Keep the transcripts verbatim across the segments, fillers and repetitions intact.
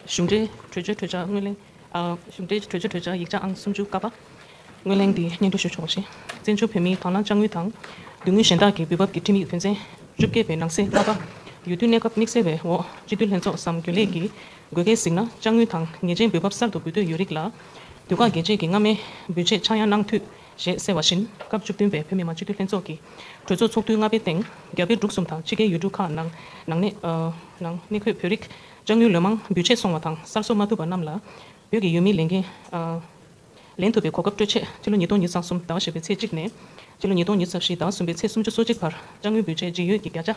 གཞུང་འབྲེལ་གྲོས་ཆོད་གྲོས་འཆར་སྔོན་གླེང་། ཨ། གཞུང་འབྲེལ་གྲོས་ཆོད་གྲོས་འཆར་ཡིག་ཆ་ཨང་སུམ་ཅུ་ཀ་པ་སྔོན་གླེང་འདི་སྙན་སྒྲོན་ཞུ་ཆོག་པ་བཞིན། བཙན་བྱོལ་བོད་མིའི་དང་བླངས་དཔྱ་དངུལ་དང་། སྡུག་བསྔལ་གཞན་དག་གི་འབུལ་འབབ་ཀྱི་ཁྲིམས་ཡིག་དོན་ཚན་བཅོ་བརྒྱད་པའི་ནང་གསེས་ལྔ་པ། ཡུལ་དུས་གནས་སྐབས་དམིགས་བསལ་བའི་འོག་སྤྱི་འཐུས་ལྷན་ཚོགས་སམ་རྒྱུན་ལས་ཀྱིས་དགོས་གལ་གཟིགས་ན་དཔྱ་དངུལ་དང་ཉེས་ཅན་འབུལ་འབབ་གསར་དུ་འབུལ་འདོད་ཡོད་རིགས་ལ། དུས་བཀག་རྒྱས་བཅད་ཀྱི་སྔ་མའི་འབུལ་ཆད་ཆག་ཡང་གནང་འཐུས། ཞེས་གསལ་བ་བཞིན། སྐབས་བཅུ་བདུན་པའི་བོད་མི་མང་སྤྱི་འཐུས་ལྷན་ཚོགས་ཀྱི་གྲོས་ཚོགས་ཚོགས་དུས་ལྔ་པའི་སྟེང་། རྒྱ་བལ་འབྲུག་གསུམ་དང་ཕྱི་རྒྱལ་ཡུལ་གྲུ་ཁག་ནང་ནང་གནས། ཨ། ནང་གནས་འཁོད་བོད་རིགས་དཔྱ་དངུལ་ལོ་མང་འབུལ་ཆད་སོང་བ་དང་གསར་བཟོ་མ་ཐུབ་པ་རྣམས་ལ། བོད་ཀྱི་ཡུལ་མིའི་ལས་འགན། ཨ། ལེན་ཐུབ་པའི་གོ་སྐབས་སྤྲོད་ཆེད། ཕྱི་ལོ་ཉིས་སྟོང་ཉི་ཤུ་རྩ་གསུམ་ཟླ་བ་བཞི་པའི་ཚེས་གཅིག་ནས་ཕྱི་ལོ་ཉིས་སྟོང་ཉི་ཤུ་རྩ་བཞི་ཟླ་གསུམ་པའི་ཚེས་སུམ་ཅུ་སོ་གཅིག་བར་དཔྱ་དངུལ་འབུལ་ཆད་རྗེས་ཡོད་ཀྱི་བརྒྱ་ཆ་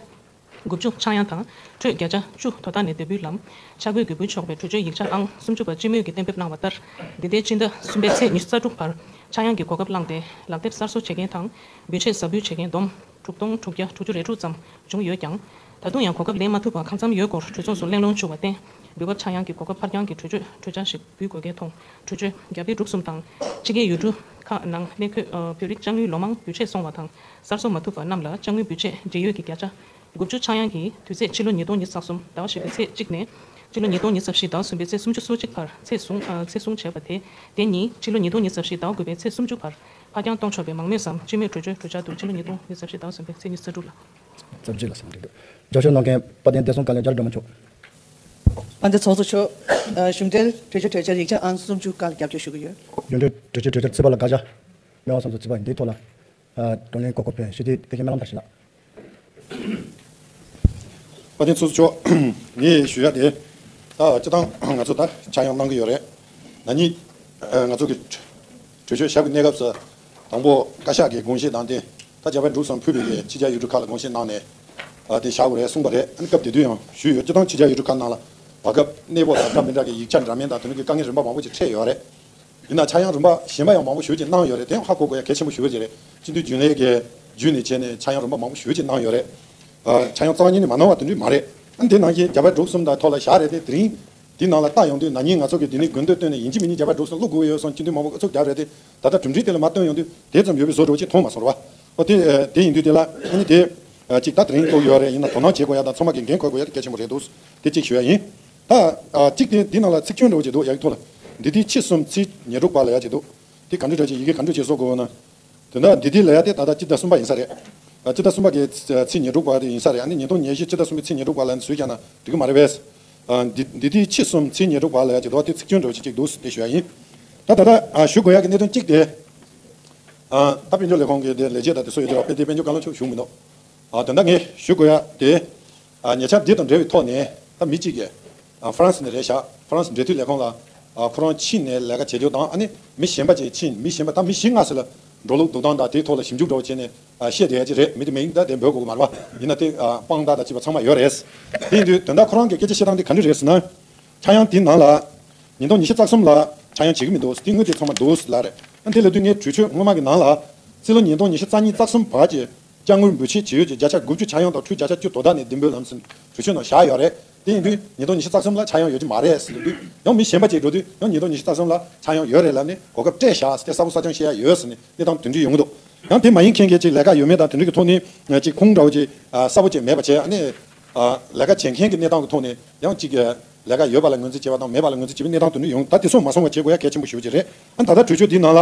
དགུ་བཅུ་ཆག་ཡང་དང་། ཁྲོད་བརྒྱ་ཆ་བཅུ་དོ་བདག་ནས་འདེད་འབུལ་ལམ་འཆར་འགོད་ཀྱིས་འབུལ་ཆོག་པའི་གྲོས་ཆོད་ཡིག་ཆ་ཨང་སུམ་ཅུ་པ་སྤྱི་མོས་ཀྱིས་གཏན་འབེབས་གནང་བ་ལྟར། འདི་ཟླའི་སྤྱི་ཟླ་གསུམ་པའི་ཚེས་ཉི་ཤུ་རྩ་དྲུག་བར་ཆག་ཡང་གི་གོ་སྐབས་བླངས་ཏེ་ལག་དེབ་གསར་བཟོ་བྱེད་མཁན་དང་འབུལ་ཆད་གསར་འབུལ་བྱེད་མཁན་བསྡོམས་དྲུག་སྟོང་དྲུག་བརྒྱ་དྲུག་ཅུ་རེ་དྲུག་ཙམ་བྱུང་ཡོད་ཀྱང་། ད་དུང་ཡང་གོ་སྐབས་ལེན་མ་ཐུབ་པ་གང་འཚམ་ཡོད་སྐོར་གྲོས་ཚོགས་སུ་གླེང་སློང་བྱུང་བར་བརྟེན། འབུལ་འབབ་ཆག་ཡང་གི་གོ་སྐབས་ཕར་འགྱངས་ཀྱི་གྲོས་ཆོད་གྲོས་འཆར་ཞིག་འབུལ་དགོས་གལ་མཐོང་། གྲོས་ཆོད། རྒྱ་བལ་འབྲུག་གསུམ་དང་ཕྱི་རྒྱལ་ཡུལ་གྲུ་ཁག་ནང་གནས་འཁོད། ཨ། བོད་རིགས་དཔྱ་དངུལ་ལོ་མང་འབུལ་ཆད་སོང་བ་དང་གསར་བཟོ་མ་ཐུབ་པ་རྣམས་ལ་དཔྱ་དངུལ་འབུལ་ཆད་རྗེས་ཡོད་ཀྱི་བརྒྱ་ཆ་དགུ་བཅུ་ཆག་ཡང་གི་དུས་ཚད་ཕྱི་ལོ་ཉིས་སྟོང་ཉི་ཤུ་རྩ་གསུམ་ཟླ་བ་བཞི་པའི་ཚེས་གཅིག་ནས་ཕྱི་ལོ་ཉིས་སྟོང་ཉི་ཤུ་རྩ་བཞི་ཟླ་གསུམ་པའི་ཚེས་སུམ་ཅུ་སོ་གཅིག་བར་ཚད་བཟུང་། ཨ། ཚད་བཟུང་བྱས་པ་དེ། དེ་ཉིད་ཕྱི་ལོ་ཉིས་སྟོང་ཉི་ཤུ་རྩ་བཞི་ཟླ་དགུ་པའི་ཚེས་སུམ་ཅུ་བར་ཕར་འགྱངས་གཏོང་ཆོག་པའི་མང་མོས་སམ་སྤྱི་མོས་གྲོས་ཆོད་གྲོས་འཆར་དུ་ཕྱི་ལོ་ཉིས་སྟོང་ཉི་ཤུ་རྩ་བཞི་ཟླ་གསུམ་པའི་ཚེས་ཉི་ཤུ་རྩ་དྲུག་ལ། ཙམ་ཅིག་ལ་སེམས་འདྲི་འདུག་འཇོག་ཤོག་གནང་མཁན་དཔལ་ལྡན་བདེ་སྲུང་བཀའ་བློན་རྒྱ་རི་སྒྲོལ་མ་མཆོག་དཔལ་ལྡན་ཚོགས་གཙོ་མཆོག་ཨ། གཞུང་འབྲེལ་གྲོས་ཆོད་གྲོས་འཆར་ཡིག་ཆ་ཨང་སུམ་ཅུ་ཀ་ལ་རྒྱབ་སྐྱོར་ཞུ་གི་ཡོད། གཞུང་འབྲེལ་གྲོས་ཆོད་གྲོས་འཆར་རྩིས་པ་ལ་དགག་བྱ། སྨན་པ་བསམ་གཟས་རྩིས་པ་འདིའི་ཐོག་ལ། ཨ། བགྲོ་གླེང་གོ་སྐབས་ཕུལ། ཞུ་དེ་དེ་གའི་སྨོན་ལམ་དང་ཞུ་ལགས། དཔལ་ལྡན་ཚོགས་གཙོ་མཆོག་ངས་ཞུ་ཡ་དེ། ད་སྤྱི་བཏང་ང་ཚོ་ད་ཆག་ཡང་གནང་གི་ཡོད་རེད། ན་ནིང་ང་ཚོ་གི་གྲོས་ཆོད་བཞག་གི་གནས་སྐབས་སུ། དང་པོ་བཀའ་ཤག་གི་དགོངས་བཞེས་དང་དེ། ད་རྒྱ་བལ་འབྲུག་གསུམ་ཕུད་པའི་གི་ཕྱི་རྒྱལ་ཡུལ་གྲུ་ཁག་ལ་དགོངས་བཞེས་གནང་ནས། ཨ། དེ་བཞག་དགོས་རེད་གསུངས་པ་རེད། ཨ་ནི་སྐབས་དེ་དུས་ཡང་ཞུས་ཡོད། སྤྱི་བཏང་ཕྱི་རྒྱལ་ཡུལ་གྲུ་ཁག་ནང་ལ་བར་སྐབས་གནས་སྤོ་དང་འདྲ་མི་འདྲ་གི་ཡིག་ཆ་འདྲ་མིན་དང་དེ་ནང་གི་དཀའ་ངལ་རིམ་པ་མང་པོ་ཅིག་འཕྲད་ཡོད་རེད། ཡིན་ན་ཆག་ཡང་རིམ་པ་གཞན་པ་ཡང་མང་པོ་ཞེ་པོ་ཅིག་གནང་ཡོད་རེད། དེ་ཡང་ཧ་གོ་དགོས་ཡ་གལ་ཆེན་པོ་ཞེ་པོ་ཅིག་རེད། སྤྱི་འཐུས་རྒྱུན་ལས་ཀྱི་བརྒྱུད་ནས་བྱས་ནས་ཆག་ཡང་རིམ་པ་མང་པོ་ཞེ་པོ་ཅིག་གནང་ཡོད་རེད། ཨ། ཆག་ཡང་རྩ་བ་ཉིད་ནས་མ་གནང་བ་དེ་འདྲ་མ་རེད། ཨ། དེ་ནང་བཞིན་རྒྱ་བལ་འབྲུག་གསུམ་དང་ཐོག་ལ་བཞག་རེད་དེ། དེ་རིང་དེའི་ནང་ལ་ལྟ་ཡོང་དུས་ན་ནིང་ང་ཚོ་གི་དེ་ནས་དགོས་འདོད་བཏོན་ནས་ཡིན་གཅིག་མིན་གཉིས་རྒྱ་བལ་འབྲུག་གསུམ་བླུག་དགོས་ཡོད་སོང་། སྤྱི་འཐུས་མང་པོ་ཨུ་ཚུགས་རྒྱབ་རེད་དེ། ད་ལྟ་གྲུབ་འབྲས་དེ་ལ་མ་བཏོན་ཡོང་དུས་དེ་ཙམ་ཡོད་པའི་བཟོ་འདྲ་ཅིག་མཐོང་མ་སོང་ར་བ། ཨོ་དེ། ཨ། དེ་ཡིན་དུས་དེ་ལ་ཨ་ནི་དེ། ཨ། གཅིག་ད་དེ་རིང་བླུག་ཡོད་རེད། ཡིན་ན་དོ་སྣང་བྱེད་དགོས་ཡ་དང་ཚང་མ་གིས་འགན་འཁུར་དགོས་ཡ་དེ་གལ་ཆེན་པོ་རེད་འདུག་དེ་གཅིག་ཞུ་ཡ་ཡིན། ད། ཨ། གཅིག་དེ་འདི་ནང་ལ་ཚིག་སྐྱོན་འདྲ་བོ་ཅིག་འདུག་ཡ་གི་ཐོག་ལ། འདི་དུས་ཕྱི་གསུམ་ཚེས་ཉེར་དྲུག་བར་ལ་ཡ་ཅིག་འདུག་དེ་ག་འདྲ་འདྲ་ཅིག་ཡི་གེ་ག་འདྲ་ཅིག་བཟོ་དགོས་ན། དོན་དག་འདི་དུས་ལ་ཡ་དེ་ད་ལྟ་སྤྱི་ཟླ་གསུམ་པ་ཡིན་ས་རེད། ཨ། སྤྱི་ཟླ་གསུམ་པ་གི་ཚེས་ཉེར་དྲུག་བར་དེ་ཡིན་ས་རེད། ཨ་ནི་ཉིས་སྟོང་ཉེར་བཞི་སྤྱི་ཟླ་གསུམ་པའི་ཚེས་ཉེར་དྲུག་བར་ལ་ཡ་བཟོས་ཀྱང་ན་འགྲིག་གི་མ་རེད་པས། ཨ། འདི་འདི་དུས་ཕྱི་གསུམ་ཚེས་ཉེར་དྲུག་བར་ལ་ཡ་ཅིག་འདུག་དེ་ཚིག་སྐྱོན་འདྲ་བོ་ཅིག་ཅིག་འདུག་དེ་ཞུ་ཡ་ཡིན། ད་ད་ལྟ། ཨ། ཞུ་དགོས་ཡ་གི་གནད་དོན་གཅིག་དེ། ཨ། ད་དཔལ་འབྱོར་ལས་ཁུངས་ཀྱི་དེ་ལས་བྱེད་དང་དེ་ཚོ་ཡོད་དུས་ར། དཔལ་དེ་དཔལ་འབྱོར་བཀའ་བློན་མཆོག་བཞུགས་མི་འདུག་ཨ། དོན་དག་ངས་ཞུ་དགོས་ཡ་དེ། ཨ། ཉེ་ཆར་འདི་དང་འབྲེལ་བའི་ཐོག་ནས་ད་མི་གཅིག་གིས། ཨ། ཧྥ་རན་སི་ནས་རེད་ཤག་ཧྥ་རན་སི་འབྲེལ་མཐུད་ལས་ཁུངས་ལ། ཨ། ཁོ་རང་ཕྱིན་ནས་ལས་ཀ་བྱེད་རྒྱུ་དང་། ཨ་ནི་མི་གཞན་པ་ཅིག་ཕྱིན། མི་གཞན་པ་ད་མི་བཞི་ལྔ་ཙམ་ལ་འགྲོ་ལུགས་འདུག་སྟངས་དང་དེའི་ཐོག་ལ་ཞིབ་འཇུག་འདྲ་བོ་བྱས་ནས། ཨ། བཤད་བསྡད་ཡ་ཅིག་རེད། མི་དེ་མིང་ད་དེ་འབོད་དགོས་ཀྱི་མ་རེད་པ། ཡིན་ན་དེ། ཨ། དཔང་རྟགས་དང་བཅས་པ་ཚང་མ་ཡོད་རེད། དེ་ཡིན་དུས་དོན་དག་ཁོ་རང་གི་སྐད་ཆ་བཤད་སྟངས་དེ་ག་འདྲ་རེད་ཟེར་ན། ཆག་ཡང་དེའི་ནང་ལ། ཉིས་སྟོང་ཉི་ཤུ་རྩ་གསུམ་ལ་ཆག་ཡང་བྱེད་ཀྱི་མི་འདུག་དེ་དངུལ་དེ་ཚང་མ་འདུག་ལབ་རེད། ཨ། དེ་ལབ་དུས་ངས་གྲོས་ཆོད་སྔོན་མ་གི་ནང་ལ། རྩིས་ལོ་ཉིས་སྟོང་ཉི་ཤུ་རྩ་གཉིས་རྩ་གསུམ་བར་གྱི་དཔྱ་དངུལ་འབུལ་ཆད་བྱེད་ཡུལ་གྱི་བརྒྱ་ཆ་དགུ་བཅུ་ཆག་ཡང་དང་ཁྲུ་བརྒྱ་ཆ་བཅུ་དོ་བདག་ནས་འདེད་འབུལ་ལམ་ཟེར་གྲོས་ཆོད་ནང་བཞག་ཡོད་རེད། དེ་ཡིན་དུས་ཉིས་སྟོང་ཉི་ཤུ་རྩ་གསུམ་ལ་ཆག་ཡང་ཡོད་ཀྱི་མ་རེད་ཟེར་ལབ་དུས། ཡང་མི་གཞན་པ་ཅིག་འགྲོ་དུས་ཡང་ཉིས་སྟོང་ཉི་ཤུ་རྩ་གསུམ་ལ་ཆག་ཡང་ཡོད་རེད་ལབ་ནས་གོ་སྐབས་སྤྲད་བཞག་ཟེར་ཏེ་གསལ་པོ་གསལ་རྐྱང་བཤད་ཡ་ཡོད་ཟེར་ནས་གནས་སྟངས་དེ་འདྲ་ཡོང་གི་འདུག་ཡང་དེ་མ་ཡིན་མཁན་གྱི་ཅིག་ལས་ཀ་ཡོད་མེད་དང་དེ་འདྲ་གི་ཐོག་ནས་ཅིག་ཁུངས་འདྲ་བོ་ཅིག་གསལ་པོ་ཅིག་མེད་པ་བྱས། ཨ་ནི། ཨ། ལས་ཀ་བྱེད་མཁན་གྱི་གནས་སྟངས་ཀྱི་ཐོག་ནས་ཡང་ཅིག་ལས་ཀ་ཡོད་པ་ལ་ངོས་འཛིན་བྱེད་པ་དང་མེད་པ་ལ་ངོས་འཛིན་བྱེད་པའི་གནས་སྟངས་དེ་འདྲ་ཡོང་། ད་དེ་ཚོ་མ་སོང་བ་བྱེད་དགོས་ཡ་གལ་ཆེན་པོ་ཞེ་པོ་ཅིག་རེད། ཨ། ད་ལྟ་གྲོས་ཆོད་འདིའི་ནང་ལ།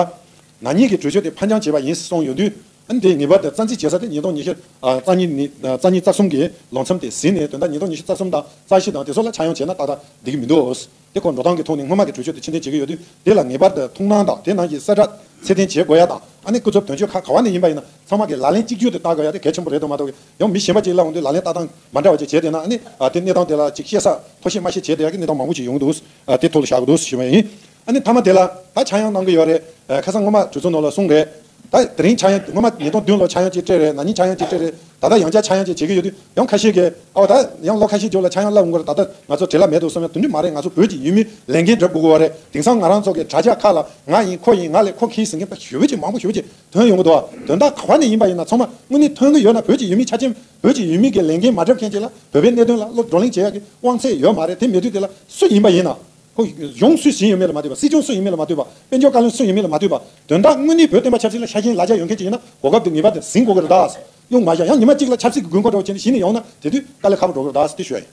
ན་ནིང་གི་གྲོས་ཆོད་དེ་ཕར་འགྱངས་བྱས་པ་ཡིན་གསུངས་ཡོང་དུས། ཨ་ནི་དེ་ངེས་པར་དུ་རྩ་འཛིན་བྱེད་ས་དེ་ཉིས་སྟོང་ཉི་ཤུ། ཨ། རྩ་གཉིས་ནི། ཨ། རྩ་གཉིས་རྩ་གསུམ་གྱི་ལོ་མཚམས་དེ་ཟིན་ནས། དོན་དག་ཉིས་སྟོང་ཉི་ཤུ་རྩ་གསུམ་དང་རྩ་བཞི་དང་དེ་ཚོ་ལ་ཆག་ཡང་བྱས་ན་ཏག་ཏག་འགྲིག་གི་མི་འདུག་དེ་སྐོར་འགྲོ་སྟངས་ཀྱི་ཐོག་ནས་སྔོན་མ་གི་གྲོས་ཆོད་དེ་ཕྱིར་འཐེན་བྱེད་ཀྱི་ཡོད་དུས། དེ་ལ་ངེས་པར་དུ་ཐུགས་སྣང་དང་དེ་ནང་གི་གསལ་བསྒྲགས་ཚད་ལྡན་བྱེད་དགོས་ཡ་དང་། ཨ་ནི་སྐུ་ཚབ་དོན་གཅོད་ཁག་ག་བ་ནས་ཡིན་པ་ཡིན་ན་ཚང་མ་གིས་ལག་ལེན་གཅིག་གྱུར་དུ་བསྟར་དགོས་ཡ་དེ་གལ་ཆེན་པོ་རེད་འདུག་མ་གཏོགས། ཡང་མི་གཞན་པ་ཅིག་ལ་འོང་དུས་ལག་ལེན་བསྟར་སྟངས་མ་འདྲ་བ་ཅིག་བྱས་བསྡད་ན། ཨ་ནི། ཨ། དེ་གནས་སྟངས་དེ་ལ་ཅིག་བཤད་ས་ཐོ་བཤད་མ་བཤད་བྱས་བསྡད་ཡ་གི་གནས་སྟངས་མང་པོ་ཅིག་ཡོང་གི་འདུག་ཨ། དེ་ཐོག་ལ་བཞག་གི་འདུག་ཞུ་བ་ཡིན། ཨ་ནི་མཐའ་མ་དེ་ལ་ད་ཆག་ཡང་གནང་གི་ཡོད་རེད། ཨ། ཁ་སང་སྔོན་མ་གྲོས་ཚོགས་ནང་ལ་གསུངས་རེད། ད་དེ་རིང་ཆག་ཡང་། སྔོན་མ་ཉིས་སྟོང་བདུན་ལོ་ཆག་ཡང་གཅིག་སྤྲད་རེད། ན་ནིང་ཆག་ཡང་གཅིག་སྤྲད་རེད། ད་ལྟ་ཡང་བསྐྱར་ཆག་ཡང་གཅིག་བྱེད་ཀྱི་ཡོད་དུས། ཡང་ཁ་ཤས་ཀྱིས། ཨོ། ད་ཡང་ལོ་ཁ་ཤས་རྗེས་ལ་ཆག་ཡང་ལབ་འོང་གི་རེད། ད་ལྟ་ང་ཚོ་བྲེལ་བ་མེད་འདུག་བསམ་ཡ་དེ་འདྲ་མ་རེད། ང་ཚོ་བོད་ཀྱི་ཡུལ་མིའི་ལས་འགན་སྒྲུབ་དགོས་ཀྱི་ཡོད་རེད། དེང་སང་ང་རང་ཚོ་གི་དྲ་རྒྱ་ཁག་ལ་ང་ཡིན་ཁོ་ཡིན་ང་ལས་ཁོ་མཁས་ཟེར་མཁན་ད་ཞེ་པོ་ཅིག་མང་པོ་ཞེ་པོ་ཅིག་ཐོན་ཡོང་གི་འདུག་དོན་དག་ག་བ་ནས་ཡིན་པ་ཡིན་ན་ཚང་མ་དངོས་གནས་ཐོན་གྱི་ཡོད་ན། བོད་ཀྱི་ཡུལ་མི་ཆ་ཆེན། བོད་ཀྱི་ཡུལ་མི་གི་ལས་འགན་མ་འགྲུབ་མཁན་ཅིག་ལ་བོད་པའི་གནད་དོན་ལ་བློ་བགྲོ་གླེང་བྱེད་ཡ་གི་དབང་ཚད་ཡོད་མ་རེད། དེ་མེད་དུས་དེ་ལ་སུ་ཡིན་པ་ཡིན་ན། ཁོ་གཞུང་སུ་ཞིག་ཡིན་མིན་ལ་མ་ལྟོས་པ། སྲིད་སྐྱོང་སུ་ཡིན་མིན་ལ་མ་ལྟོས་པ། དཔལ་འབྱོར་བཀའ་བློན་སུ་ཡིན་མིན་ལ་མ་ལྟོས་པ། དོན་དག་དངོས་གནས་བོད་བསྟན་པ་ཆབ་སྲིད་ལ་ཤ་ཞེན་ལག་ཆ་ཡོད་མཁན་ཅིག་ཡིན་ན་གོ་སྐབས་དེ་ངེས་པར་དུ་ཟིན་དགོས་ཀྱི་རེད་ད། གཡུག་མ་བཞག་ཡང་ཉི་མ་གཅིག་ལ་ཆབ་སྲིད་ཀྱི་དགོས་མཁོ་འདྲ་བོ་བྱས་ནས་གཞི་ནས་ཡོང་ན་དེ་དུས་དཀའ་ལས་ཁག་པོ་འགྲོ་གི་རེད་ད་ཟེར་དེ་ཞུ་ཡ་ཡིན།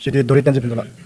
ཞི་བདེའི་རྡོ་རིང་བསྟན་འཛིན་ཕུན་ཚོགས་ལགས།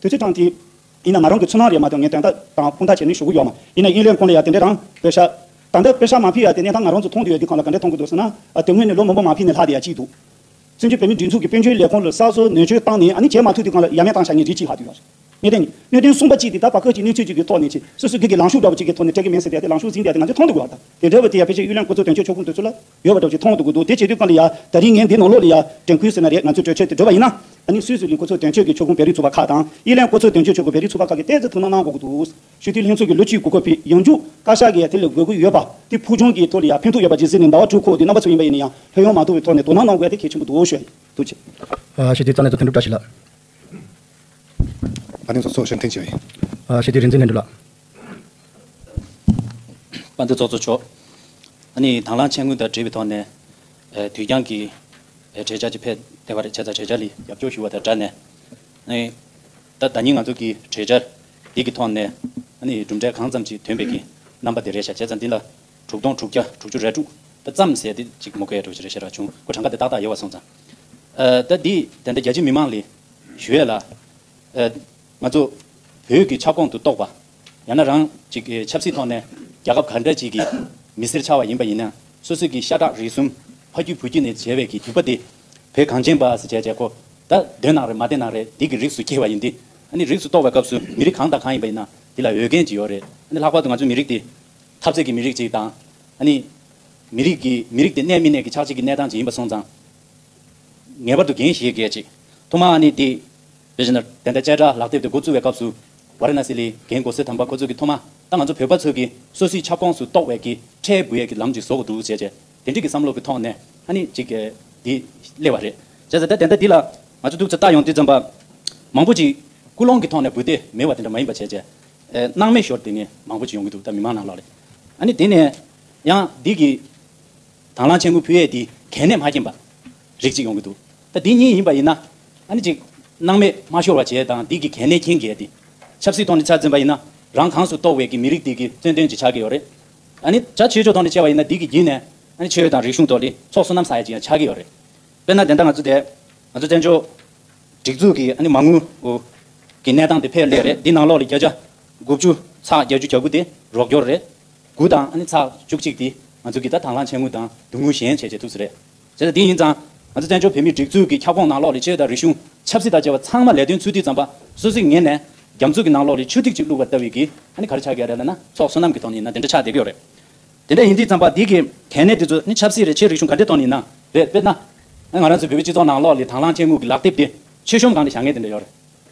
དུས་ཚོད་གྲངས་དེ་ཡིན་ན་ང་རང་གི་ཚོར་སྣང་རེད་མ་གཏོགས་ངས་དོན་དག་དང་དཔང་རྟགས་བྱས་ནས་ཞུ་གི་ཡོད་མ་ཡིན་ན། དབྱིན་ལན་ཁོངས་ལ་ཡ་དེ་འདྲ་རང་པེ་ཤ་ད་ལྟ་པེ་ཤ་མ་ཕུལ་ཡ་དེ་གནས་སྟངས་ང་རང་ཚོ་མཐོང་དུ་ཡོད་དུས་སྒང་ལ་ག་འདྲ་མཐོང་གི་འདུག་ཟེར་ན། ཨ་དེ་སྔོན་ནས་ལོ་མང་པོ་མ་ཕུལ་ནས་ལྷག་བསྡད་ཡ་གཅིག་འདུག་བཙན་བྱོལ་བོད་མིའི་སྒྲིག་འཛུགས་ཀྱི་དཔལ་འབྱོར་ལས་ཁུངས་ལ་གསར་བཟོ་ནན་བཅོས་བཏང་ནས་ཨ་ནི་བྱས་མ་ཐུབ་དུས་སྒང་ལ་ཡ་མེད་བཏང་བཞག་མཁན་རིགས་གཅིག་ལྷག་བསྡད་ཡོད་རེད། གནད་དོན་གནད་དོན་གསུམ་པ་གཅིག་དེ་ད་བར་སྐབས་ཀྱི་གནས་ཚུལ་གཅིག་གི་ཐོག་ནས་ཅིག་སོ་སོའི་སྒེར་གྱི་ལངས་ཕྱོགས་འདྲ་པོ་གཅིག་གི་ཐོག་ནས་སྤྲད་ཀྱི་མེད་ཟེར་ཏེ་ལངས་ཕྱོགས་འཛིན་བསྡད་དེ་ང་ཚོས་མཐོང་ཐུབ་ཀྱི་ཡོད་རེད། དེ་འདྲ་བ་དེ་ཡ་ཕལ་ཆེར་དབྱི་ལན་གོ་མཚོན་དོན་གཅོད་ཚོགས་ཁང་དེ་ཚོ་ལ་ཡོད་པ་འདྲ་པོ་ཅིག་མཐོང་ཐུབ་ཀྱི་འདུག་དེ་བྱེད་དུས་སྒང་ལ་ཡ་ད་རིང་ངས་འདི་ནང་ལོགས་ལ་ཡ་དྲན་སྐུལ་ཟེར་ན་རེད། ང་ཚོས་གྲོས་ཆོད་དེ་འགྲོ་བ་ཡིན་ན་ཨ་ནི་སུད་སི་གི་གོ་མཚོན་དོན་གཅོད་ཀྱི་ཚོགས་ཁང་བོད་རིགས་ཚོགས་པ་ཁག་དང་དབྱི་ལན་གོ་མཚོན་དོན་གཅོད་ཚོགས་ཁང་བོད་རིགས་ཚོགས་པ་ཁག་གིས་ཏོག་ཙམ་ཐུགས་སྣང་གནང་དགོས་ཀྱི་འདུག་ཞུ་དུས་ལྷན་ཚོགས་ཀྱི་ལོ་གཅིག་གོ་སྐབས་ཕུལ་ཡང་འཇུག་བཀའ་ཤག་གིས་དེ་ལ་དགོས་མཁོ་ཡོད་པ་དེ་ཕུགས་རྒྱང་གི་ཐོག་ལ་ཡ་ཕན་ཐོགས་ཡོད་པ་ཇི་སྲིད་ནས་ཟླ་བ་དྲུག་འཁོར་དུས་རྣམ་པ་ཚོ་ཡིན་པ་ཡིན་ན་ཡང་ལྷོད་ཡངས་མ་ཐུབ་པའི་ཐོག་ནས་དོ་སྣང་གནང་དགོས་ཡ་དེ་གལ་ཆེན་པོ་འདུག་ཞུ་ཡ་ཡིན། ཐུགས་རྗེ་ཆེ། ཨ་ཞེས་དུས་རྩ་ནས་ཚོ་དོན་གྲུབ་བཀྲ་ཤིས་ལགས། ཨ་ནི་ཚོ་ཚོ་བཤད་འཐེན་བྱས་པའི། ཨ་ཞེས་དུས་རིག་འཛིན་ལྷན་གྲུབ་ལགས། དཔལ་ལྡན་ཚོགས་གཙོ་མཆོག་ཨ་ནི་དང་བླངས་ཆེད་མངགས་དང་འབྲེལ་བའི་ཐོག་ནས་ཨ་དུས་འགྱངས་ཀྱི་ཨ་གྲོས་འཆར་ཅིག་ཕེབས་བསྡད་པ་རེད། བྱས་ཙང་གྲོས་འཆར་ལ་རྒྱབ་སྐྱོར་ཞུ་བ་དང་སྦྲགས་ནས་ཨ་ནི་ད་ཟླ་ཉིན་ང་ཚོ་གི་གྲོས་འཆར་འདི་གི་ཐོག་ནས་ཨ་ནི་གྲུབ་འབྲས་གང་ཙམ་ཅིག་ཐོན་པའི་གི་རྣམ་པ་དེ་རེད་ཤག་བྱས་ཙང་འདི་ལ་དྲུག་སྟོང་དྲུག་བརྒྱ་དྲུག་ཅུ་རེ་དྲུག་ད་ཙམ་ཟེར་དེ་ཅིག་མ་གོ་ཡ་འགྲོ་ཅིག་རེད་ཤག་ར་བྱུང་ཁོ་གྲངས་ཀ་དེ་ཏག་ཏག་ཡོད་པ་སོང་ཙང་། ཨ་ད་འདི་དེ་འདྲ་རྒྱ་ཆེ་མི་མང་ལ་ཞུ་ཡས་ལ། ཨ་ང་ཚོ་བོད་ཀྱི་ཁྱབ་ཁོངས་སུ་གཏོགས་པ། ཡང་ན་རང་ཅིག་ཆབ་སྲིད་ཐོག་ནས་རྒྱལ་ཁབ་ག་འདྲ་ཅིག་གི་མི་སེར་ཆགས་པ་ཡིན་པ་ཡིན་ན་སོ་སོ་གི་ཤ་ཁྲག་རིགས་གསུམ་ཕ་རྒྱུད་བུ་རྒྱུད་ནས་བྱས་པའི་གི་རྒྱུད་པ་དེ་བོད་གངས་ཅན་པ་ཟེར་བྱས་བྱས་ཁོ་ད་འདོད་ན་རེད་མ་འདོད་ན་རེད་འདི་གི་རིགས་སུ་སྐྱེ་བ་ཡིན་ཏེ། ཨ་ནི་རིགས་སུ་གཏོགས་པའི་སྐབས་སུ་མི་རིགས་གང་དང་གང་ཡིན་པ་ཡིན་ན་དེ་ལ་འོས་འགན་ཅིག་ཡོད་རེད། ཨ་ནི་ལྷག་པར་དུ་ང་ཚོ་མི་རིགས་དེ་འཐབ་རྩོད་ཀྱི་མི་རིགས་ཅིག་དང་། ཨ་ནི་མི་རིགས་ཀྱི་མི་རིགས་དེ་གནས་མི་གནས་ཀྱི་ཆགས་འཇིག་གི་གནས་སྟངས་ཅིག་ཡིན་པ་སོང་ཙང་། ངེས་པར་དུ་འགན་བཞེས་དགོས་ཅིག་ཐོག་མར་ཨ་ནི་དེ། དཔེ་བྱས་ན་དེ་འདྲ་བཅད་ཁྲ་ལག་དེབ་དེ་འགོ་བཙུགས་པའི་སྐབས་སུ། ཝཱ་ར་ཎ་སི་ལི་རྒན་གོ་སེ་དམ་པ་ཁོ་ཚོ་གིས་ཐོག་མར་ད་ང་ཚོ་བོད་པ་ཚོ་གིས་སོ་སོའི་ཁྱབ་ཁོངས་སུ་གཏོགས་པའི་གི་ཁྲལ་འབུལ་ཡས་ཀྱི་ལམ་ཅིག་བཟོ་དགོས་འདུག་ཟེར་བྱས་དེ་འདྲའི་གི་བསམ་བློ་གི་ཐོག་ནས་ཨ་ནི་ཅིག་གི་འདི་སླེབས་པ་རེད། བྱས་ཙང་ད་དེ་འདྲ་འདི་ལ་ང་ཚོ་འདུག་ཚེ་ལྟ་ཡོང་དུས་ཙམ་པ། མང་པོ་ཅིག་ཀུན་སློང་གི་ཐོག་ནས་འབུལ་ཏེ་མེད་པ་དེ་འདྲ་མ་ཡིན་པ་བྱས་བྱས། སྣང་མེད་ཤོར་དེ་ནས་མང་པོ་ཅིག་ཡོང་གི་འདུག་ད་མི་མང་ནང་ལོགས་ལ། ཨ་ནི་དེ་ནས་ཡང་འདི་གི་དང་བླངས་ཆེན་མོ་ཕུལ་ཡས་དེ་གལ་གནད་མ་མཁྱེན་པ་རིགས་གཅིག་ཡོང་གི་འདུག་ད་འདི་གཉིས་ཡིན་པ་ཡིན་ན་ཨ་ནི་ཅིག་སྣང་མེད་མ་ཤོར་བ་བྱས་དང་འདི་གི་གལ་གནད་མཁྱེན་དགོས་ཏེ། ཆབ་སྲིད་ཐོག་ནས་ཆ་འཛིན་པ་ཡིན་ན་རང་གང་སུ་གཏོགས་པའི་གི་མི་རིགས་དེ་གི་རྩོད་དོན་ཅིག་ཆགས་ཀྱི་ཡོད་རེད། ཨ་ནི་བྱ་ཆོས་ཕྱོགས་ཐོག་ནས་བྱས་པ་ཡིན་ན་འདི་གི་བརྒྱུད་ནས་ཨ་ནི་ཆོས་དང་རིག་གཞུང་ཐོག་ལ་ཚོགས་བསོད་ནམས་བསགས་ཡས་ཅིག་ཡང་ཆགས་ཀྱི་ཡོད་རེད། དཔེར་ན་དེ་འདྲ་ང་ཚོ་དེ་ང་ཚོ་བཙན་བྱོལ་སྒྲིག་འཛུགས་ཀྱི་ཨ་ནི་མ་དངུལ་གྱི་གནས་སྟངས་དེ་ཕར་སླེབས་རེད། འདི་ནང་ལོགས་ལ་བརྒྱ་ཆ་དགུ་བཅུ་ཚེག་བརྒྱད་ཅུ་གྱ་དགུ་དེ་རོགས་སྐྱོར་རེད། དགུ་དང་ཨ་ནི་ཚེག་བཅུ་གཅིག་དེ་ང་ཚོ་གི་ད་དང་བླངས་ཆེན་མོ་དང་དུ་མུ་གཞན་བྱས་བྱས་ཐུགས་སུ་རེད། བྱས་ཙང་འདི་ཡིན་ཙང་ང་ཚོ་བཙན་བྱོལ་བོད་མིའི་སྒྲིག་འཛུགས་ཀྱི་ཁྱབ་ཁོངས་ནང་ལོགས་ལ་ཆོས་དང་རིག་གཞུང་ཆབ་སྲིད་དང་བཅས་པ་ཚང་མ་ལས་དོན་ཚུད་དུས་ཙམ་པ་སོ་སོའི་ངོས་ནས་རྒྱ་མཚོ་གི་ནང་ལོགས་ལ་ཆུ་ཐིགས་གཅིག་བླུགས་པ་ལྟ་བུའི་གི་ཨ་ནི་ག་རེ་ཆགས་ཀྱི་རེད་ལབ་ན་ཚོགས་བསོད་ནམས་ཀྱི་ཐོག་ནས་ཡིན་ན་དེ་འདྲ་ཆགས་བསྡད་ཀྱི་ཡོད་རེད། དེ་འདྲ་ཡིན་དུས་ཙམ་པ་འདི་གི་གལ་གནད་དེ་ཚོ་ནི་ཆབ་སྲིད་རེད་ཆོས་རིག་གཞུང་ག་འདྲའི་ཐོག་ནས་ཡིན་ན་རེད། དཔེར་ན། ང་རང་ཚོའི་བོད་པའི་སྤྱི་ཚོགས་ནང་ལོགས་ལ་དང་བླངས་ཆེན་མོ་གི་ལག་དེབ་དེ་མཆོད་གཤོམ་སྒང་ལ་བཞག་མཁན་དེ་འདྲ་ཡོད་རེད།